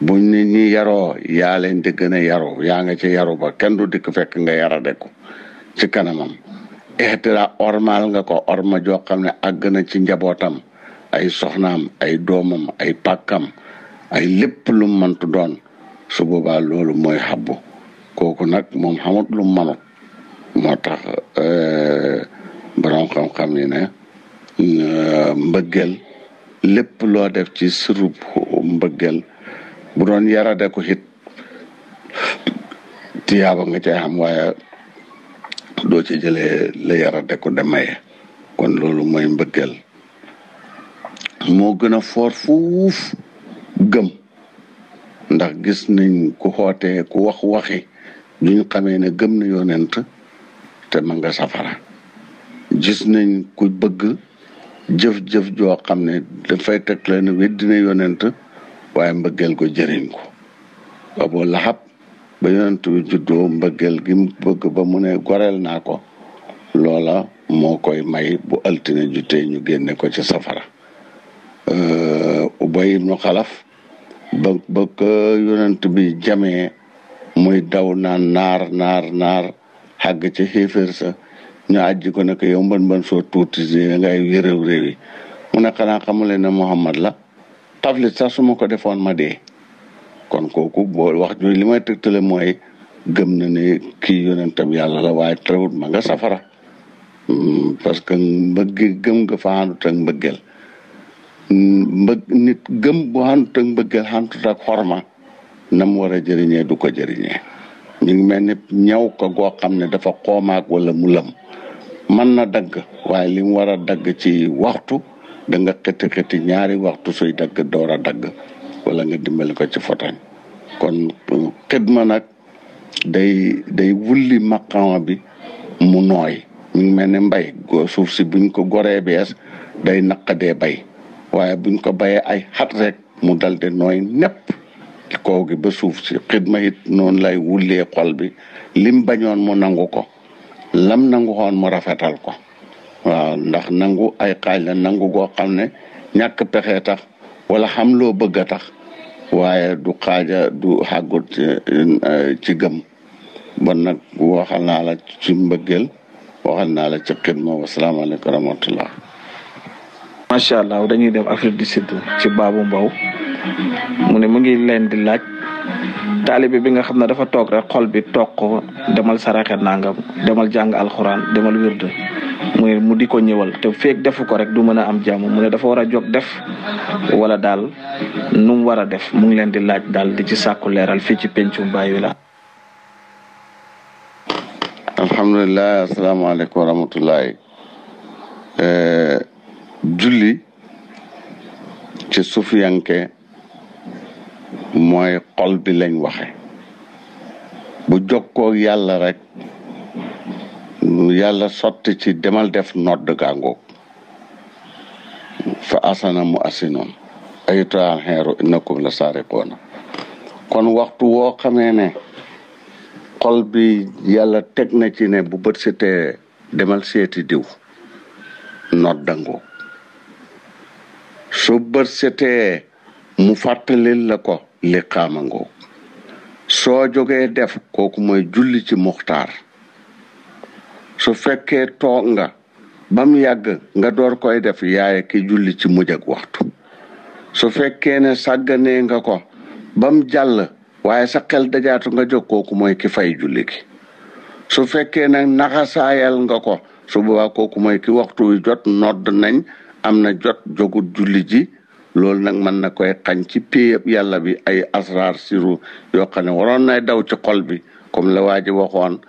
buñ nit ñi yaroo yaa leen di gën a yaru yaa nga ci yaru ba kenn du dikk fekk nga yarade ko ci kanamam ixtira ormal nga ko orma joo xam ne àgg na ci njabootam ay soxnaam ay doomam ay pàkkam ay lépp lu mëntu doon su boobaa loolu mooy xabbu kooku nag moom xamut lu manut moo tax borom xam-xam yi ne mbëggeel lépp loo def ci surub mbëggeel bu doon yarade ko it tiyaaba nga cay xam waaye doo ci jëlee la yarade ko de maye kon loolu mooy mbëggeel moo gën a foor fuuf gëm ndax gis nañ ku xootee ku wax waxi duñ xamee ne gëm na yonent te ma nga safara gis nañ ku bëgg jëf-jëf joo xam ne dafay teg la ne weddina yonent waaye mbëggeel ko jëriñ ko Abu Lahab ba yonent bi juddoo mbëggeel gi mu bëgg ba mu ne goreel naa ko loola moo koy may bu altine jutee ñu génne ko ci safara Ubay ibnu Xalaf ba ko yonent bi jamee muy daw naan naar xàgg ci xéeféer sa ñu àjji ko ne ko yow mbën soo tuuti si ngay réew yi mu ne xanaa xamule ne Muhammad la taflit sax su ma ko defoon ma dee kon kooku boo wax ju li may tegtale mooy gëm na ne kii yonentam yàlla la waaye terewut ma nga safara parce que gëm nga fa àndut ak mbëggeel nit gëm bu àndut ak mbëggeel àndut ak xorma na mu war a jëriñee du ko jëriñee ñu ngi mel ni ñaw ko goo xam ne dafa xoomaak wala mu lëm mën na dagg waaye li mu war a dagg ci waxtu da nga xëti ñaari waxtu suy dagg door a dagg wala nga dimbali ko ci fotañ kon xidma nag day wulli maqama bi mu nooy mi ngi mel ne mbay suuf si buñ ko goree bees day naqadee bay waaye buñ ko bayee ay xat rek mu dal de nooy nepp kaw gi ba suuf si xidma it noonu lay wullee xol bi lim bañoon mu nangu ko lam nangu xoon mu rafetal ko waaw ndax nangu ay xaaj la nangu goo xam ne ñàkk pexe tax wala xam loo bëgg a tax waaye du xaaja du xàggut ci gëm bon nag waxal naa la ci mbëggeel waxal naa la ci xidma wasalaamaaleykum wa rahmatullah macha allah dañuy dem Afrique du Sud ci Babou Mbow mu ne mu ngi leen di laaj taalibe bi nga xam ne dafa toog rek xol bi toog ko demal saraxe nangam demal jàng alxuraan demal wirde mu ne mu di ko ñëwal te feek defu ko rek du mën a am jàmm mu ne dafa war a jóg def wala daal nu mu war a def mu ngi leen di laaj daal di ci sàkku leeral fii ci pencum Baye Wilane. alhamdulilah asalaamaaleykum wa rahmatullahi julli ci sufiyanke mooy xol bi lañ waxe bu jokkoo yàlla rek yàlla sotti ci demal def nodd gàngoog fa asana mu asinoon ayutaan xeeru innakum la saariqoona kon waxtu woo xamee ne xol bi yàlla teg na ci ne bu bët setee demal seeti diw noddangoog su bët setee mu fàttalil la ko li xaamangoog soo jógee def kooku mooy julli ci muxtaar su fekkee toog nga bam yàgg nga door koy def yaaye ki julli ci mujj ak waxtu su fekkee ne sàgganee nga ko bam jàll waaye sa xel dajaatu nga jóg kooku mooy ki fay julli ki su fekkee nag naxasaayal nga ko su boobaa kooku mooy ki waxtu wi jot nodd nañ am na jot jogut julli ji loolu nag mën na koy xañ ci péyeb yàlla bi ay asrar siru yoo xam ne waroon nay daw ci xol bi comme la waa ji waxoon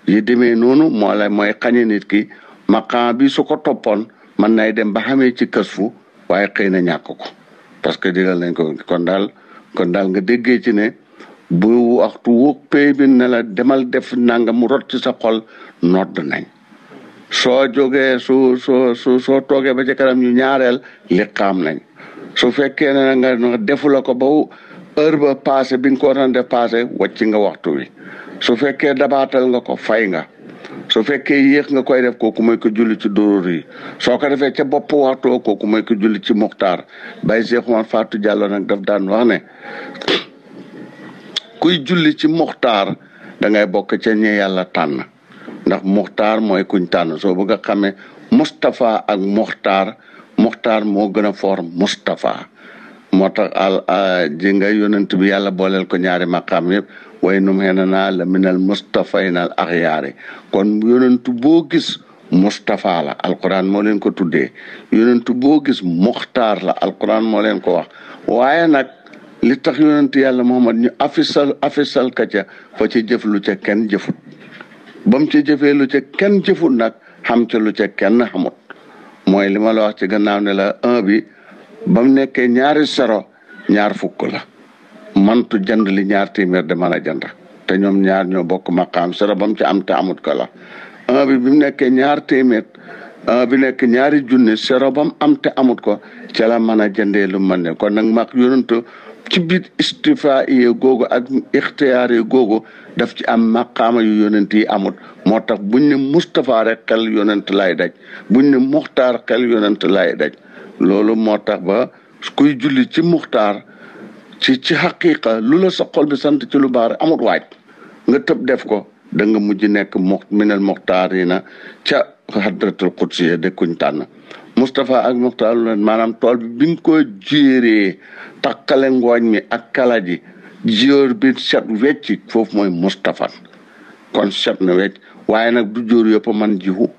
yi demee noonu moo la mooy xañe nit ki maqaam bi su ko toppoon mën nay dem ba xamee ci kësfu waaye xëy na ñàkk ko parce que digal nañ ko kon daal nga déggee ci ne bu waxtu wu pay bi ne la demal def nanga mu rot ci sa xol nodd nañ soo jógee soo toogee ba ci kanam ñu ñaareel liqaam nañ su fekkee ne nga defu la ko ba heure ba passé bi nga ko waroon def passé wàcc nga waxtu wi su fekkee dabaatal nga ko fay nga su fekkee yéex nga koy def kooku mooy ko julli ci dóor yi soo ko defee ca bopp waxtu kooku mooy ko julli ci muxtaar Baye Cheikh Omar Fatou Diallo nag daf daan wax ne kuy julli ci muxtaar da ngay bokk ca ñe yàlla tànn ndax muxtaar mooy kuñ tànn soo bëgg a xamee Moustapha ak muxtaar moo gën a foor Moustapha moo tax ji nga yonent bi yàlla booleel ko ñaari maqaam yëpp way num xena naa la minal mustafaynal axyaari kon yonentu boo gis Moustapha la alquran moo leen ko tuddee yonentu boo gis muxtaar la alquran moo leen ko wax waaye nag li tax yonentu yàlla Muhammad ñu afisal ka ca fa ci jëf lu ca kenn jëfut ba mu ci jëfee lu ca kenn jëfut nag xam ca lu ca kenn xamut mooy li ma la wax ci gannaaw ne la 1 bi ba mu nekkee ñaari sero ñaar fukk la mantu jënd li ñaar téeméer de mën a jënd te ñoom ñaar ñoo bokk maqaam sero ba mu ci am te amut ko la 1 bi mu nekkee ñaar téeméer 1 bi nekk ñaari junni sero ba mu am te amut ko ca la mën a jëndee lu mën ne kon nag mag yonentu ci biir istifa yi googu ak ixtiyaar yi googu daf ci am maqaama yu yonent yi amut moo tax buñ ne Moustapha rek xel yonent lay daj buñ ne muxtaar xel yonent lay daj loolu moo tax ba kuy julli ci muxtaar ci xaqiqa lu la sa xol bi sant ci lu baax rek amut waaj nga tëb def ko da nga mujj nekk minal muxtaarina ca hadratul qudsiya de kuñ tànn Moustapha ak Muxtaar maanaam tool bi nga ko jiiree takkale ngooñ mi ak kala ji jióor bi set wecc foofu mooy Moustapha kon set na wecc waaye nag du jóor yëpp man jiwu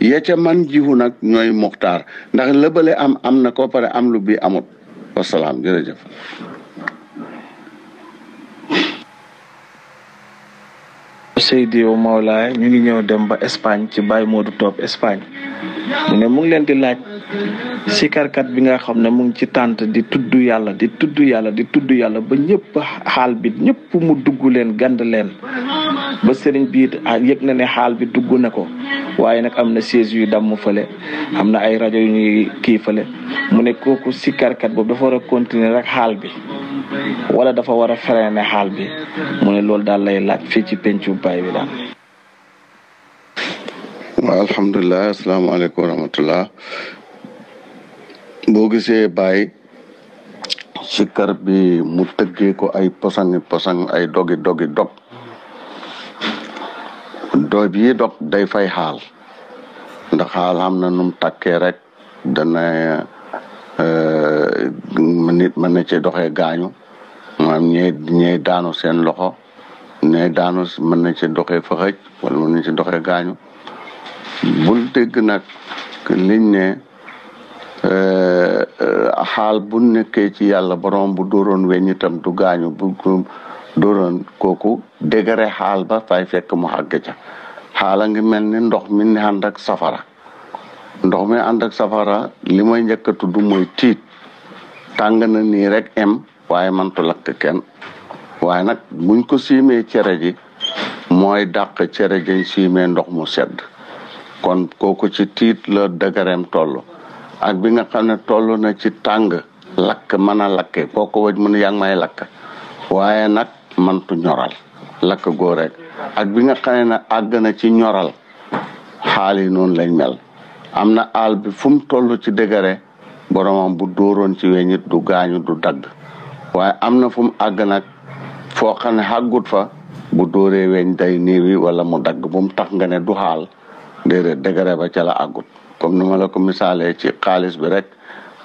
ya ca man jiwu nag ñooy Muxtaar ndax lëbale am na ko pare am lu bi amut wasalaam jërëjëf. Seydi Mawlaay ñu ngi ñëw dem ba Espagne ci Baye Modou Top Espagne mu ne mu ngi leen di laaj sikarkat bi nga xam ne mu ngi ci tànt di tudd yàlla di tudd yàlla di tudd yàlla ba ñëpp xaal bi ñëpp mu dugg leen gand leen ba sëriñ bi yëg na ne xaal bi dugg na ko waaye nag am na siège yu damm fële am na ay rajo yu ñuy kii fële mu ne kooku sikarkat boobu dafa war a continuer rek xaal bi wala dafa war a freiner xaal bi mu ne loolu daal lay laaj fii ci pencu Baye bi daal. waaw alhamdulilah asalaamaaleykum wa rahmatullah boo gisee Baye sikar bi mu tëggee ko ay posang ay dogi dog doob yi dog day fay xaal ndax xaal xam na num takkee rek dana nit mën na ci doxee gaañu maanaam ñey daanu seen loxo ñey daanu mën na ci doxee fëxëj wala mën na ci doxee gaañu bul dégg nag liñ ne xaal bu nekkee ci yàlla borom bu dóoroon weñ itam du gaañu bu dóoroon kooku dégare xaal ba fay fekk mu àgg ca xaala ngi mel ni ndox mi ni ànd ak safara ndox mi ànd ak safara li may njëkk a tudd mooy tiit tàng na nii rek em waaye mantu lakk kenn waaye nag buñ ko siimee cere ji mooy dàq cere jañ siimee ndox mu sedd kon kooku ci tiit la dëgëreem toll ak bi nga xam ne toll na ci tàng lakk mën a lakke kooku waj mu ne yaa ngi may lakk waaye nag mantu ñoral lakk goo rek ak bi nga xam ne àgg na ci ñoral xaal yi noonu lañ mel am na àll bi fu mu toll ci dëgëre boromam bu dóoroon ci weñit du gaañu du dagg waaye am na fu mu àgg nag foo xam ne xàggut fa bu dóoree weñ day niiwi wala mu dagg bu mu tax nga ne du xaal déedéet dëgëre ba ca la àggut comme ni ma la ko misaalee ci xaalis bi rek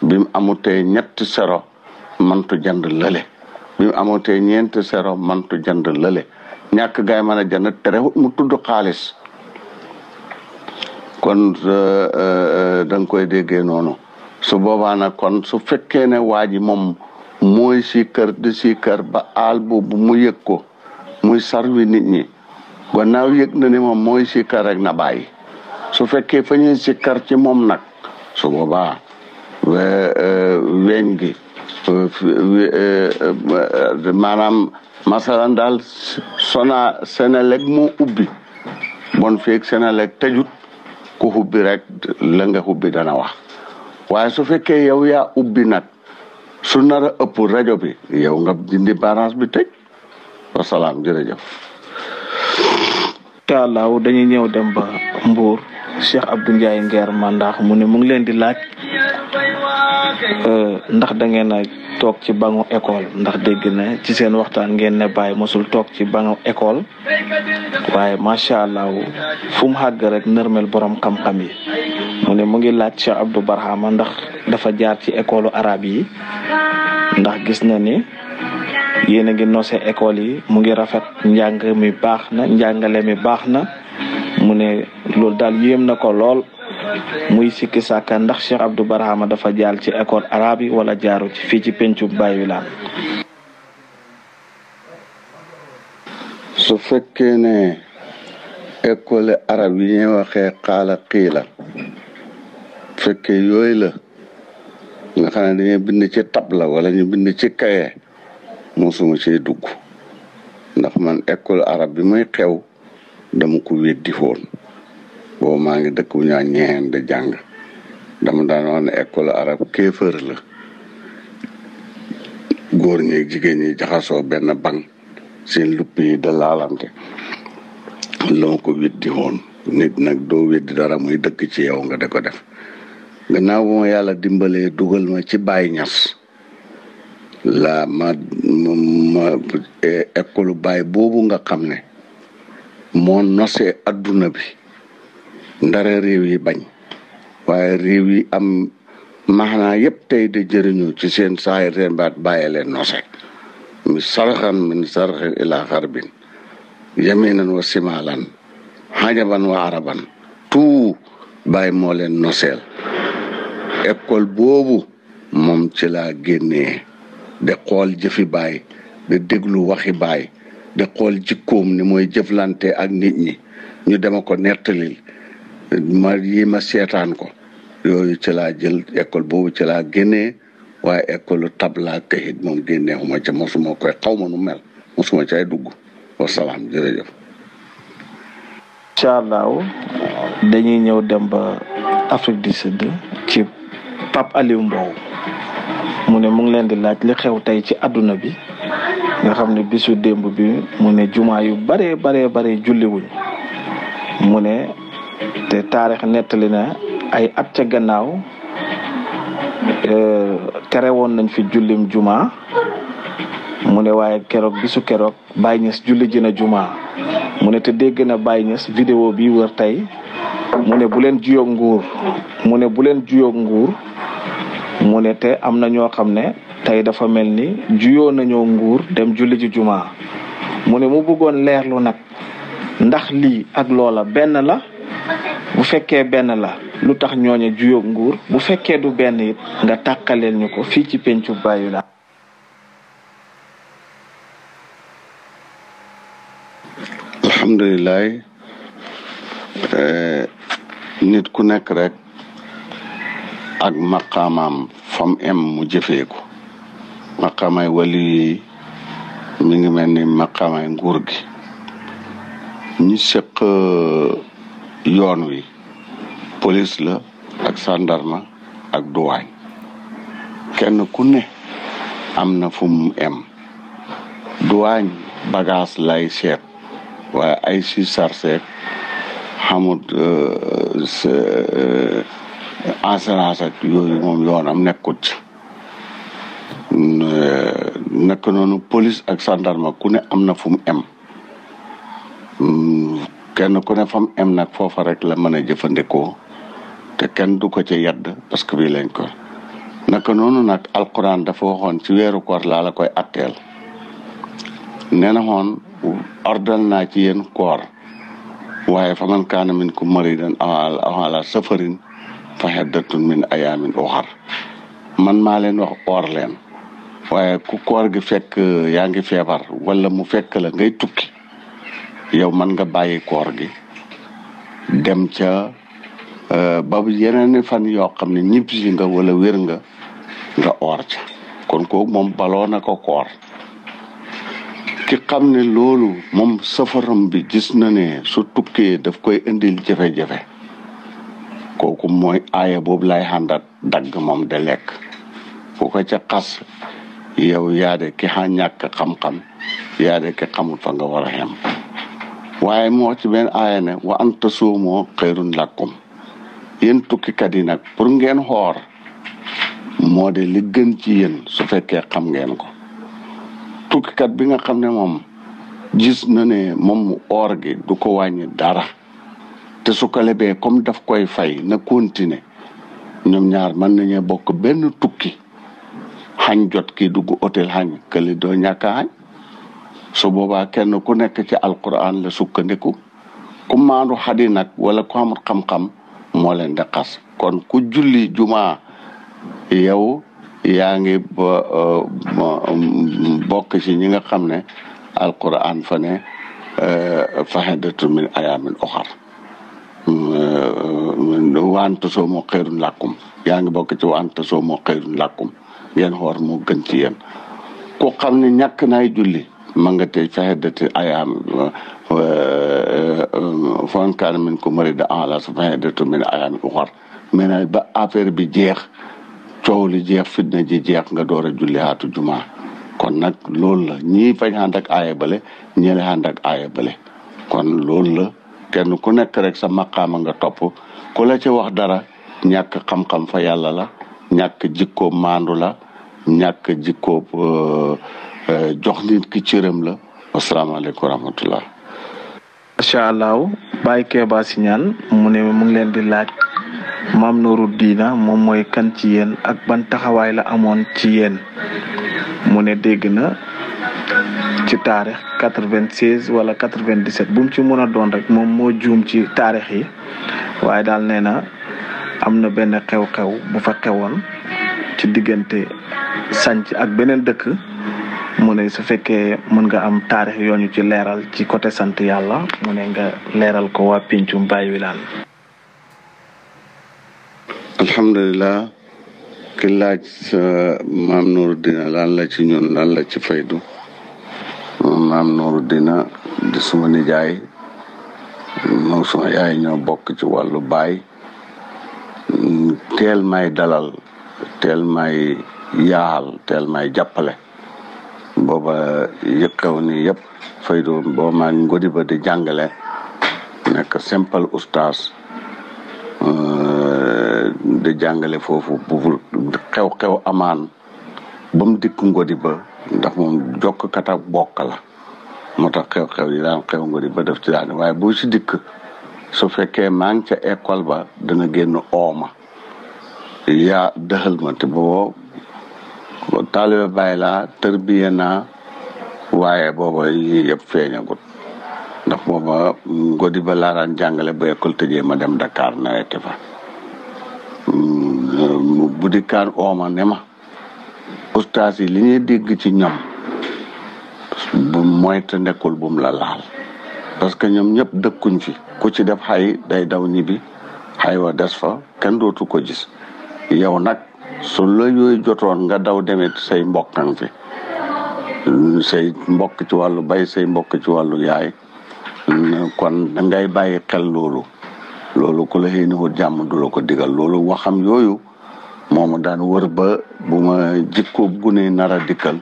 bi mu amutee ñetti sero mantu jënd lële bi mu amutee ñeenti sero mantu jënd lële ñàkk gaay mën a jënd terewut mu tudd xaalis kon da nga koy déggee noonu su boobaa nag kon su fekkee ne waa ji moom mooy siikar di siikar ba aal boobu mu yëg ko muy sarwi nit ñi gannaaw yëg na ni moom mooy siikar rek na bàyyi su fekkee fa ñuy sikkar ci moom nag su boobaa weñ gi maanaam masalan daal Senelec moo ubbi bon feeg Senelec tëjut ku ubbi rek la nga ubbi dana wax waaye su fekkee yow yaa ubbi nag su nar a ëpp rajo bi yow nga dindi barrage bi tëj wasalaam jërëjëf. incha allah dañuy ñëw dem ba Mbour Cheikh Abdou Ndiaye Nguer Mandax mu ne mu ngi leen di laaj ndax da ngeen a toog ci bangu école ndax dégg na ci seen waxtaan ngeen ne Baye mosul toog ci bangu école waaye macha allah fu mu xàgg rek nërmel borom xam-xam yi mu ne mu ngi laaj Cheikh Abdou Barhama ndax dafa jaar ci école arabe yi ndax gis na ni yéen a ngi nose école yi mu ngi rafet njàng mi baax na njàngale mi baax na mu ne loolu daal yéem na ko lool muy sikki sàkka ndax Cheikh Abdou Barhama dafa jaar ci école arabe yi wala jaaru ci fii ci pencu Baye Wilane. su fekkee ne école arabe yi ñuy waxee xaala xiila fekkee yooyu la nga xam ne dañuy bind ci tabla wala ñu bind ci kaye mosuma ci dugg ndax man école arabe bi muy xew dama ko weddi woon boobu maa ngi dëkk bu ñaa ñeexeen de jàng dama daan wax ne école arabe kéefër la góor ñi jigéen ñi jaxasoo benn banc seen lupp yi da laalante loo ko weddi woon nit nag doo weddi dara muy dëkk ci yow nga de ko def gannaaw bu ma yàlla dimbalee dugal ma ci Baye Niass la ma école Baye boobu nga xam ne moo nosee adduna bi ndara réew yi bañ waaye réew yi am maanaa yépp tey de jëriñu ci seen saay seen baat bàyyi leen nose mi sarxan min sarxin ila xarbin yaminan wa simalan xajaban wa araban tout bàyyi moo leen noseel école boobu moom ci laa génnee de xool jëfi baay de déglu waxi baay de xool jikkoom ni mooy jëflante ak nit ñi ñu dema ko nettalil ma seetaan ko yooyu ci laa jël école boobu ci laa génnee waaye école tabla kayit moom génneexuma ca mosuma koy xaw ma nu mel mosuma cay dugg wasalaam jërëjëf. incha allahu dañuy ñëw dem ba Afrique du Sud ci Pape Aliou Mbow mu ne mu ngi leen di laaj li xew tey ci àdduna bi nga xam ne bisu démb bi mu ne jumaa yu bare julliwuñ mu ne te taarix nettali na ay at ca gannaaw tere woon nañ fi jullim jumaa mu ne waaye bisu keroog Baye Niass julli ji na jumaa mu ne te dégg na Baye Niass vidéo bi wër tey mu ne bu leen juyoog nguur mu ne te am na ñoo xam ne tey dafa mel ni juyoo nañoo nguur dem julli ji jumaa mu ne mu bëggoon leerlu nag ndax lii ak loola benn la bu fekkee benn la lu tax ñooñe juyoog nguur bu fekkee du benn it nga tàkkaleel ñu ko fii ci pencu Baye Wilane. alhamdulilah nit ku nekk rek ak maqaamaam fam em mu jëfee ko maqaamay wali yi mi ngi mel ni maqaamay nguur gi ñi seq yoon wi police la ak gendarme ak douane kenn ku ne am na fu mu em douane bagage lay seet waaye ay si sarseek xamut assurance ak yooyu moom yoonam nekkut nekk noonu police ak gendarme ku ne am na fu mu em kenn ku ne fa mu em nag foofa rek la mën a jëfandikoo te kenn du ko ci yedd parce que bii lañ ko naka noonu nag alquran dafa waxoon ci weeru koor laa la koy atteel nee na xoon ordal naa ci yéen koor waaye fa man kaana minkum maridan aw ala safarin fa iddatun min ayaamin uxar man maa leen wax oor leen waaye ku koor gi fekk yaa ngi feebar wala mu fekk la ngay tukki yow man nga bàyyi koor gi dem ca ba yeneen fan yoo xam ne ñibbisi nga wala wér nga oor ca kon kooku moom baloo na ko koor ki xam ne loolu moom safaram bi gis na ne su tukkee daf koy indil jafe-jafe kooku mooy aaya boobu lay xàndat dagg moom de lekk fu ko ca xas yow yaade ki xa ñàkk xam-xam yaade ki xamul fa nga war a xem waaye moo ci benn aaya ne wa an tasuumoo xayrun lakum yéen tukkikat yi nag pour ngeen xoor moo de li gën ci yéen su fekkee xam ngeen ko tukkikat bi nga xam ne moom gis na ne moom oor gi du ko wàññi dara te su ko lebee comme daf koy fay na continuer ñoom ñaar mën nañu bokk benn tukki xañ jot kii dugg hôtel xañ këli doo ñàkk a xañ su boobaa kenn ku nekk ci alquran la sukkandiku ku maandu xadi nag wala ku amul xam-xam moo leen di xas kon ku julli jumaa yow yaa ngi bokk ci ñi nga xam ne alquran fa ne faxidatu min ayaamin uxar wante soo moo xayrun làkkum yaa ngi bokk ci wante soo moo xayrun làkkum ngeen xoor moo gën ci yéen ku xam ne ñàkk naay julli ma nga tey faxidati ayaam fan kaana minkum mariidan aw alaa safarin fa'iddatu min ayaamin uxar mais nag ba affaire bi jeex coow li jeex fitna ji jeex nga door a julli haatu jumaa kon nag loolu la ñii fañ ànd ak aaya bale ñële ànd ak aaya bale kon loolu la kenn ku nekk rek sa maqaama nga topp ku la ci wax dara ñàkk xam-xam fa yàlla la ñàkk jikko maandu la ñàkk jikko jox nit ki cëram la wasalaamaaleykum wa rahmatullah macha allah Baye Keba Siñaan mu ne mu ngi leen di laaj Maam Nooru Diina moom mooy kan ci yéen ak ban taxawaay la amoon ci yéen mu ne dégg na ci taarix 96 wala 97 bu mu ci mën a doon rek moom moo juum ci taarix yi waaye daal nee na am na benn xew-xew bu fa xewoon ci diggante sanc ak beneen dëkk mu ne su fekkee mën nga am taarix yoo ñu ci leeral ci côté sant yàlla mu ne nga leeral ko waa Pencum Baye Wilane. alhamdulilah ki laaj Maam Nooru Diina lan la ci ñun lan la ci faydu Maam Nooru Diina di suma nijaay moom suma yaay ñoo bokk ci wàllu baay teel may dalal teel may yaal teel may jàppale booba yëkkaw ni yëpp faydu boo maa ngodi ba di jàngale nekk simple oustaz di jàngale foofu bu xew-xew amaan ba mu dikk ngodi ba ndax moom jokk kat ak bokk la moo tax xew-xew yi daan xew ngodi ba def ci daan waaye bu si dikk su fekkee maa ngi ca école ba dana génn ooma yaa dëxal ma te booba taalibe Baay laa tërbiye naa waaye booba yii yëpp feeñagut ndax booba ngodi ba laa daan jàngale ba école tëjee ma dem Dakar nawete fa bu dikkaan ooma ne ma ustaas yi li ñuy dégg ci ñoom bu mooy te nekkul bum la laal parce que ñoom ñëpp dëkkuñ fi ku ci def xay day daw ñibbi xay wa des fa kenn dootu ko gis yow nag su la yooyu jotoon nga daw demet say mbokkan fi say mbokk ci wàllu bay say mbokk ci wàllu yaay kon dangay bàyyi xel loolu ku la xëy wut jàmm du la ko digal loolu waxam yooyu moomu daan wër ba bu ma jikko gune nar a dikkal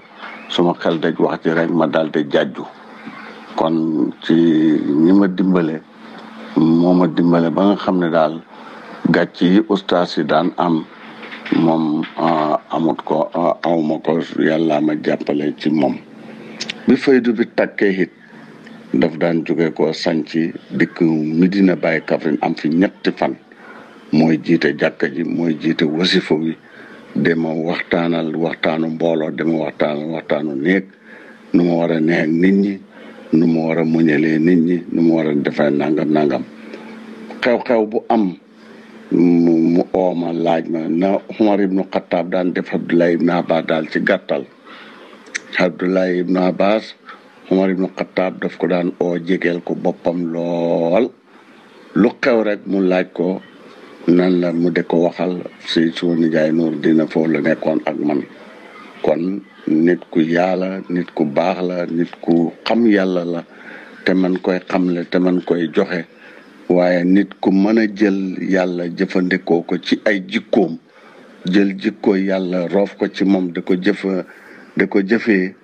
suma xel daj wax ci rek ma daal di jàjju kon ci ñi ma dimbale moo ma dimbale ba nga xam ne daal gàcc yi ustaas yi daan am moom amut ko awma ko yàlla ma jàppale ci moom bi faydu bi takkee it daf daan jóge ko sanci dikk Medina Baye Kaffrine am fi ñetti fan mooy jiite jàkka ji mooy jiite wasifa wi dama waxtaanu mbooloo dama waxtaanu néeg nu ma war a neex ak nit ñi nu ma war a muñalee nit ñi nu ma war a defee nangam xew-xew bu am mu ooma laaj ma na Umar ibnu Xattaab daan def Abdullah ibnu Abbas daal ci gàttal Abdullah ibnu Abbas Umar ibnu Xattaab daf ko daan oo jegeel ko boppam lool lu xew rek mu laaj ko nan la mu de ko waxal si suma nijaay Nooru Diina foofu la nekkoon ak man kon nit ku yàlla nit ku baax la nit ku xam yàlla la te man koy xamle te man koy joxe waaye nit ku mën a jël yàlla jëfandikoo ko ci ay jikkoom jël jikko yàlla roof ko ci moom da ko jëfee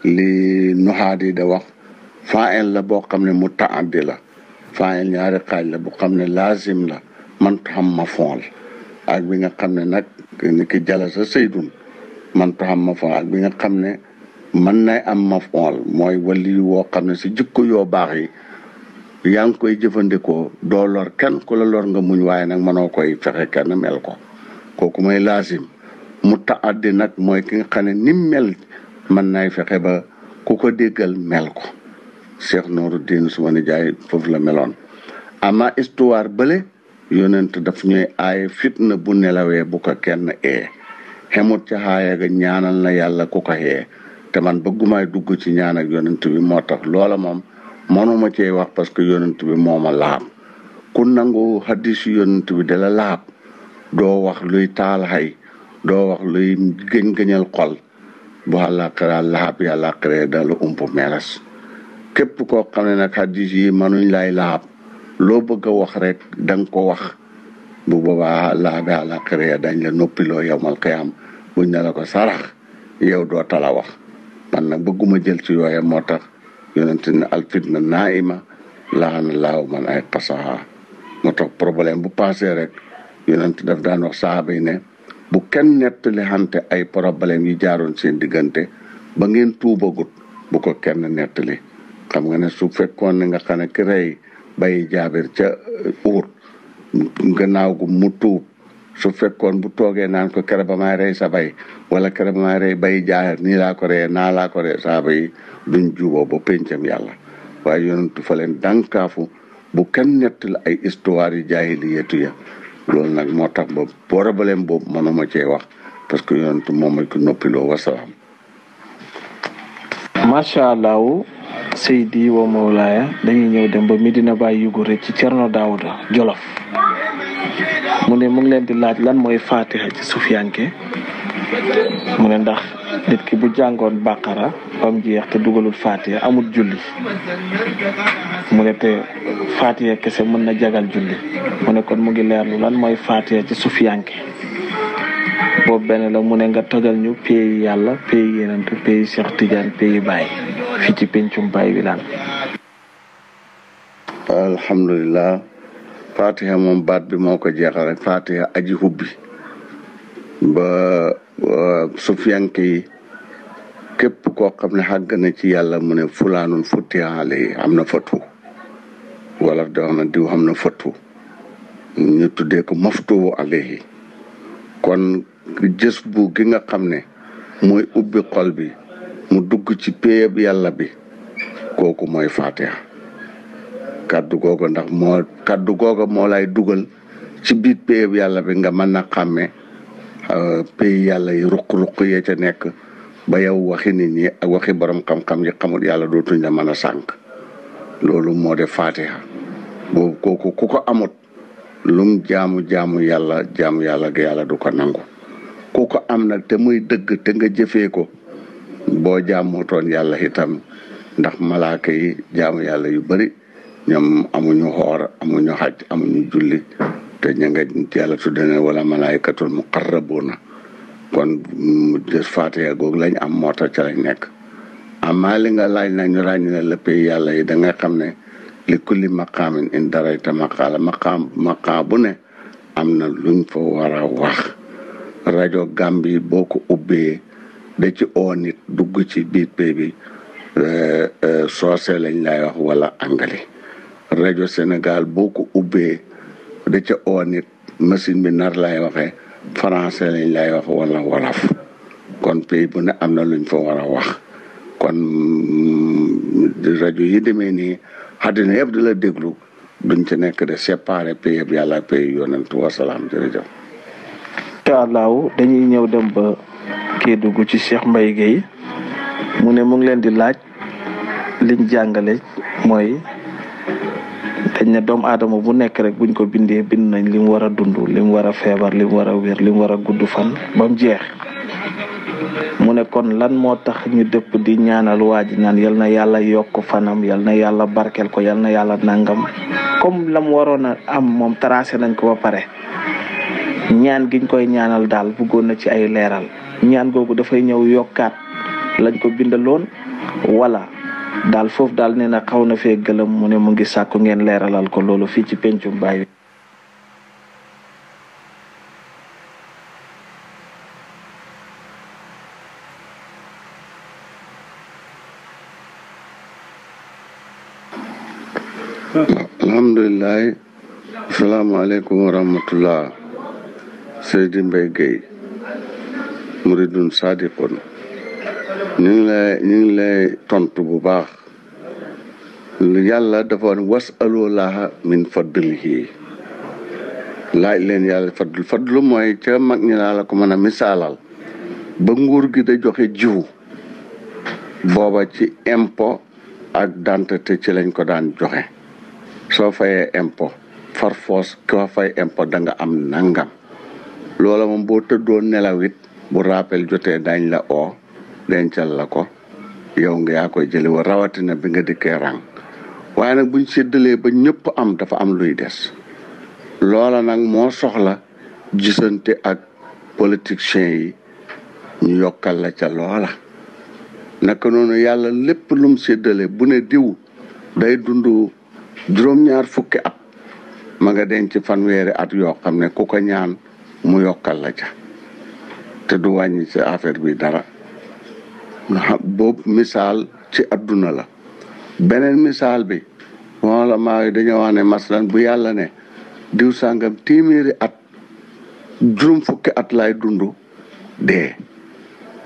li nuxaadi da wax faa'il la boo xam ne mutaaddi la faa'il ñaari xaaj la bu xam ne laazim la man xam ma fool ak bi nga xam ne nag ni ki jala sa saydun man xam ma fool ak bi nga xam ne mën nay am ma fool mooy wali woo xam ne si jikko yoo baax yi yaa ngi koy jëfandikoo doo lor kenn ku la lor nga muñ waaye nag mënoo koy fexe kenn mel ko kooku mooy laazim mutaaddi nag mooy ki nga xam ne ni mel mën nay fexe ba ku ko déggal mel ko Cheikh Nooru Diina suma nijaay foofu la meloon ama histoire bële yonent daf ñuy aaye fitna bu nelawee bu ko kenn xemut ca xaaya ga ñaanal na yàlla ku ko te man bëggumaay dugg ci ñaan ak yonent bi moo tax loola moom mënuma cee wax parce que yonent bi moo ma laab ku nangu hadis yonent bi da la laab doo wax luy taal xay doo wax luy gëñ-gëñal xol bu àllaaxira laab yàlla xiree dalu ump meelas képp koo xam ne nag hadis yi mënuñ lay laab loo bëgg a wax rek danga ko wax bu boobaa laabe àllaaxira dañ la noppiloo yowmal qiyaam buñ ne la ko sarax yow doo tala wax man nag bëgguma jël ci yooye moo tax yonent ne alfitna naa'ima laana laahu man ay qasaha moo tax problème bu passé rek yonent daf daan wax sahaaba yi ne bu kenn nettali xante ay problème yi jaaroon seen diggante ba ngeen tuubagut bu ko kenn nettali xam nga ne su fekkoon ne nga xam ne ki rey Baye Jaabir ca uur gannaaw gu mu tuub su fekkoon bu toogee naan ko kere ba may rey sa bay wala kere ba may rey Baye Jaabir nii laa ko reyee naa laa ko reyee saaba yi duñ juboo ba pencam yàlla waaye yonentu fa leen dànkaafu bu kenn nettali ay histoire yi jaahiliyatu ya loolu nag moo tax ba problème boobu mënuma cee wax parce que yonentu moom mooy ko noppiloo wasalaam. macha allah Seydi wa Mawlaaya dañuy ñëw dem ba Medina Baye Yugure ci Cerno Daawuda Jolof mu ne mu ngi leen di laaj lan mooy Fatiha ci sufiyanke mu ne ndax nit ki bu jàngoon Baqara bam jeex te dugalul Fatiha amul julli mu ne te Fatiha kese mën na jagal julli mu ne kon mu ngi leerlu lan mooy Fatiha ci sufiyanke boobu benn la mu ne nga tojal ñu pays yàlla pays yenentu pays Cheikh Tidiane pays Baye fii ci pencum Baye Wilane. alhamdulilah Fatiha moom baat bi moo ko jeexal rek Fatiha aji hubbi ba sufiyanke yi képp koo xam ne xàgg na ci yàlla mu ne fulaanun futtiha alayhi am na fatu wala da wax na diw xam na fatu ñu tuddee ko maftuhu alayhi kon jës bu gi nga xam ne mooy ubbi xol bi mu dugg ci péyab yàlla bi kooku mooy Fatiha kaddu googu ndax kaddu googu moo lay dugal ci biir péyab yàlla bi nga mën a xàmme péy yàlla yi ruq-ruq yee ca nekk ba yow waxi nit ñi ak waxi borom xam-xam yi xamul yàlla dootuñ la mën a sànq loolu moo def Fatiha boobu kooku ku ko amut lum jaamu yàlla ga yàlla du ko nangu ku ko am nag te muy dëgg te nga jëfee ko boo jaamutoon yàlla itam ndax malaaka yi jaamu yàlla yu bari ñoom amuñu xoor amuñu xaj amuñu julli te ña nga yàlla tudde ne wala malaaykatul muqarrabuna kon des Fatiha googu lañ am moo tax ca lañ nekk amaa li nga laaj nag ñu ràññale la pay yàlla yi da nga xam ne li kulli maqaamin in darayta maqaala maqaam bu ne am na luñ fa war a wax rajo Gambie boo ko ubbee da ci oo nit dugg ci biir pay bi soose lañ lay wax wala anglais rajo Sénégal boo ko ubbee da ca oo nit machine bi nar lay waxee français lañ lay wax wala wolof kon pays bu ne am na luñ fa war a wax kon rajo yi demee nii àddina yëpp di la déglu duñ ci nekk de séparé pays yëpp yàlla ak pays yonent wasalaam jërëjëf. incha allahu dañuy ñëw dem ba Kédougou ci Cheikh Mbaye Guèye mu ne mu ngi leen di laaj liñ jàngale mooy dañ ne doomu aadama bu nekk rek buñ ko bindee bind nañ li mu war a dund li mu war a feebar li mu war a wér li mu war a gudd fan ba mu jeex mu ne kon lan moo tax ñu dëpp di ñaanal waa ji naan yal na yàlla yokk fanam yal na yàlla barkeel ko yal na yàlla nangam comme la mu waroon a am moom tracé nañ ko ba pare ñaan giñ koy ñaanal daal bëggoon na ci ay leeral ñaan googu dafay ñëw yokkaat lañ ko bindaloon wala daal foofu daal nee na xaw na fee gëlëm mu ne mu ngi sàkku ngeen leeralal ko loolu fii ci pencum Baye. alhamdulilah asalaamaaleykum wa rahmatullah Seydi Mbaye Guèye muridun sadiqun ñu ngi lay tontu bu baax yàlla dafa wasalulaha min fadlihi laaj leen yàlla fadlu mooy ca mag ñi laa la ko mën a misaalal ba nguur gi da joxe jiw booba ci impôt ak dentité ci lañ ko daan joxe soo fayee impôt farfoos ko fay impôt da nga am nangam loola moom boo tëddoon nelawit bu rappel jotee dañ la oo dencal la ko yow nga yaa koy jëli wa rawatina bi nga dikkee rang waaye nag buñ séddalee ba ñëpp am dafa am luy des loola nag moo soxla gisante ak politiciens yi ñu yokkal la ca loola naka noonu yàlla lépp lum séddale bu ne diw day dund juróom-ñaar fukki at ma nga denc fanweeri at yoo xam ne ku ko ñaan mu yokkal la ca te du wàññi ci affaire bi dara boobu misaal ci adduna la beneen misaal bi wala maa yi dañoo wax ne maslan bu yàlla ne diw sàngam téeméeri at juróom fukki at lay dund dee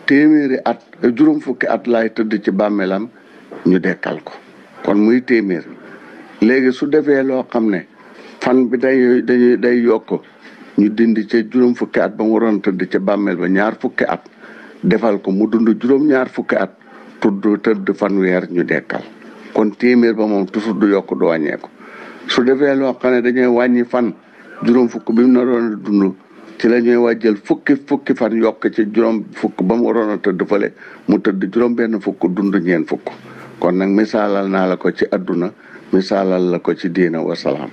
téeméeri at juróom fukki at lay tëdd ci bàmmeelam ñu dekkal ko kon muy téeméer léegi su defee loo xam ne fan bi day yokk ñu dindi ca juróom fukki at ba mu waroon tëdd ca bàmmeel ba ñaar fukki at defal ko mu dund juróom ñaar fukki at tëdd fanweer ñu dekkal kon téeméer ba moom toujours du yokk du wàññeeku su defee loo xam ne dañuy wàññi fan juróom fukk bi mu naroon a dund ci la ñuy wàjjal fukki fan yokk ci juróom fukk ba mu waroon a tëdd fële mu tëdd juróom benn fukk dund ñeen fukk kon nag misaalal naa la ko ci adduna misaalal la ko ci diina wasalaam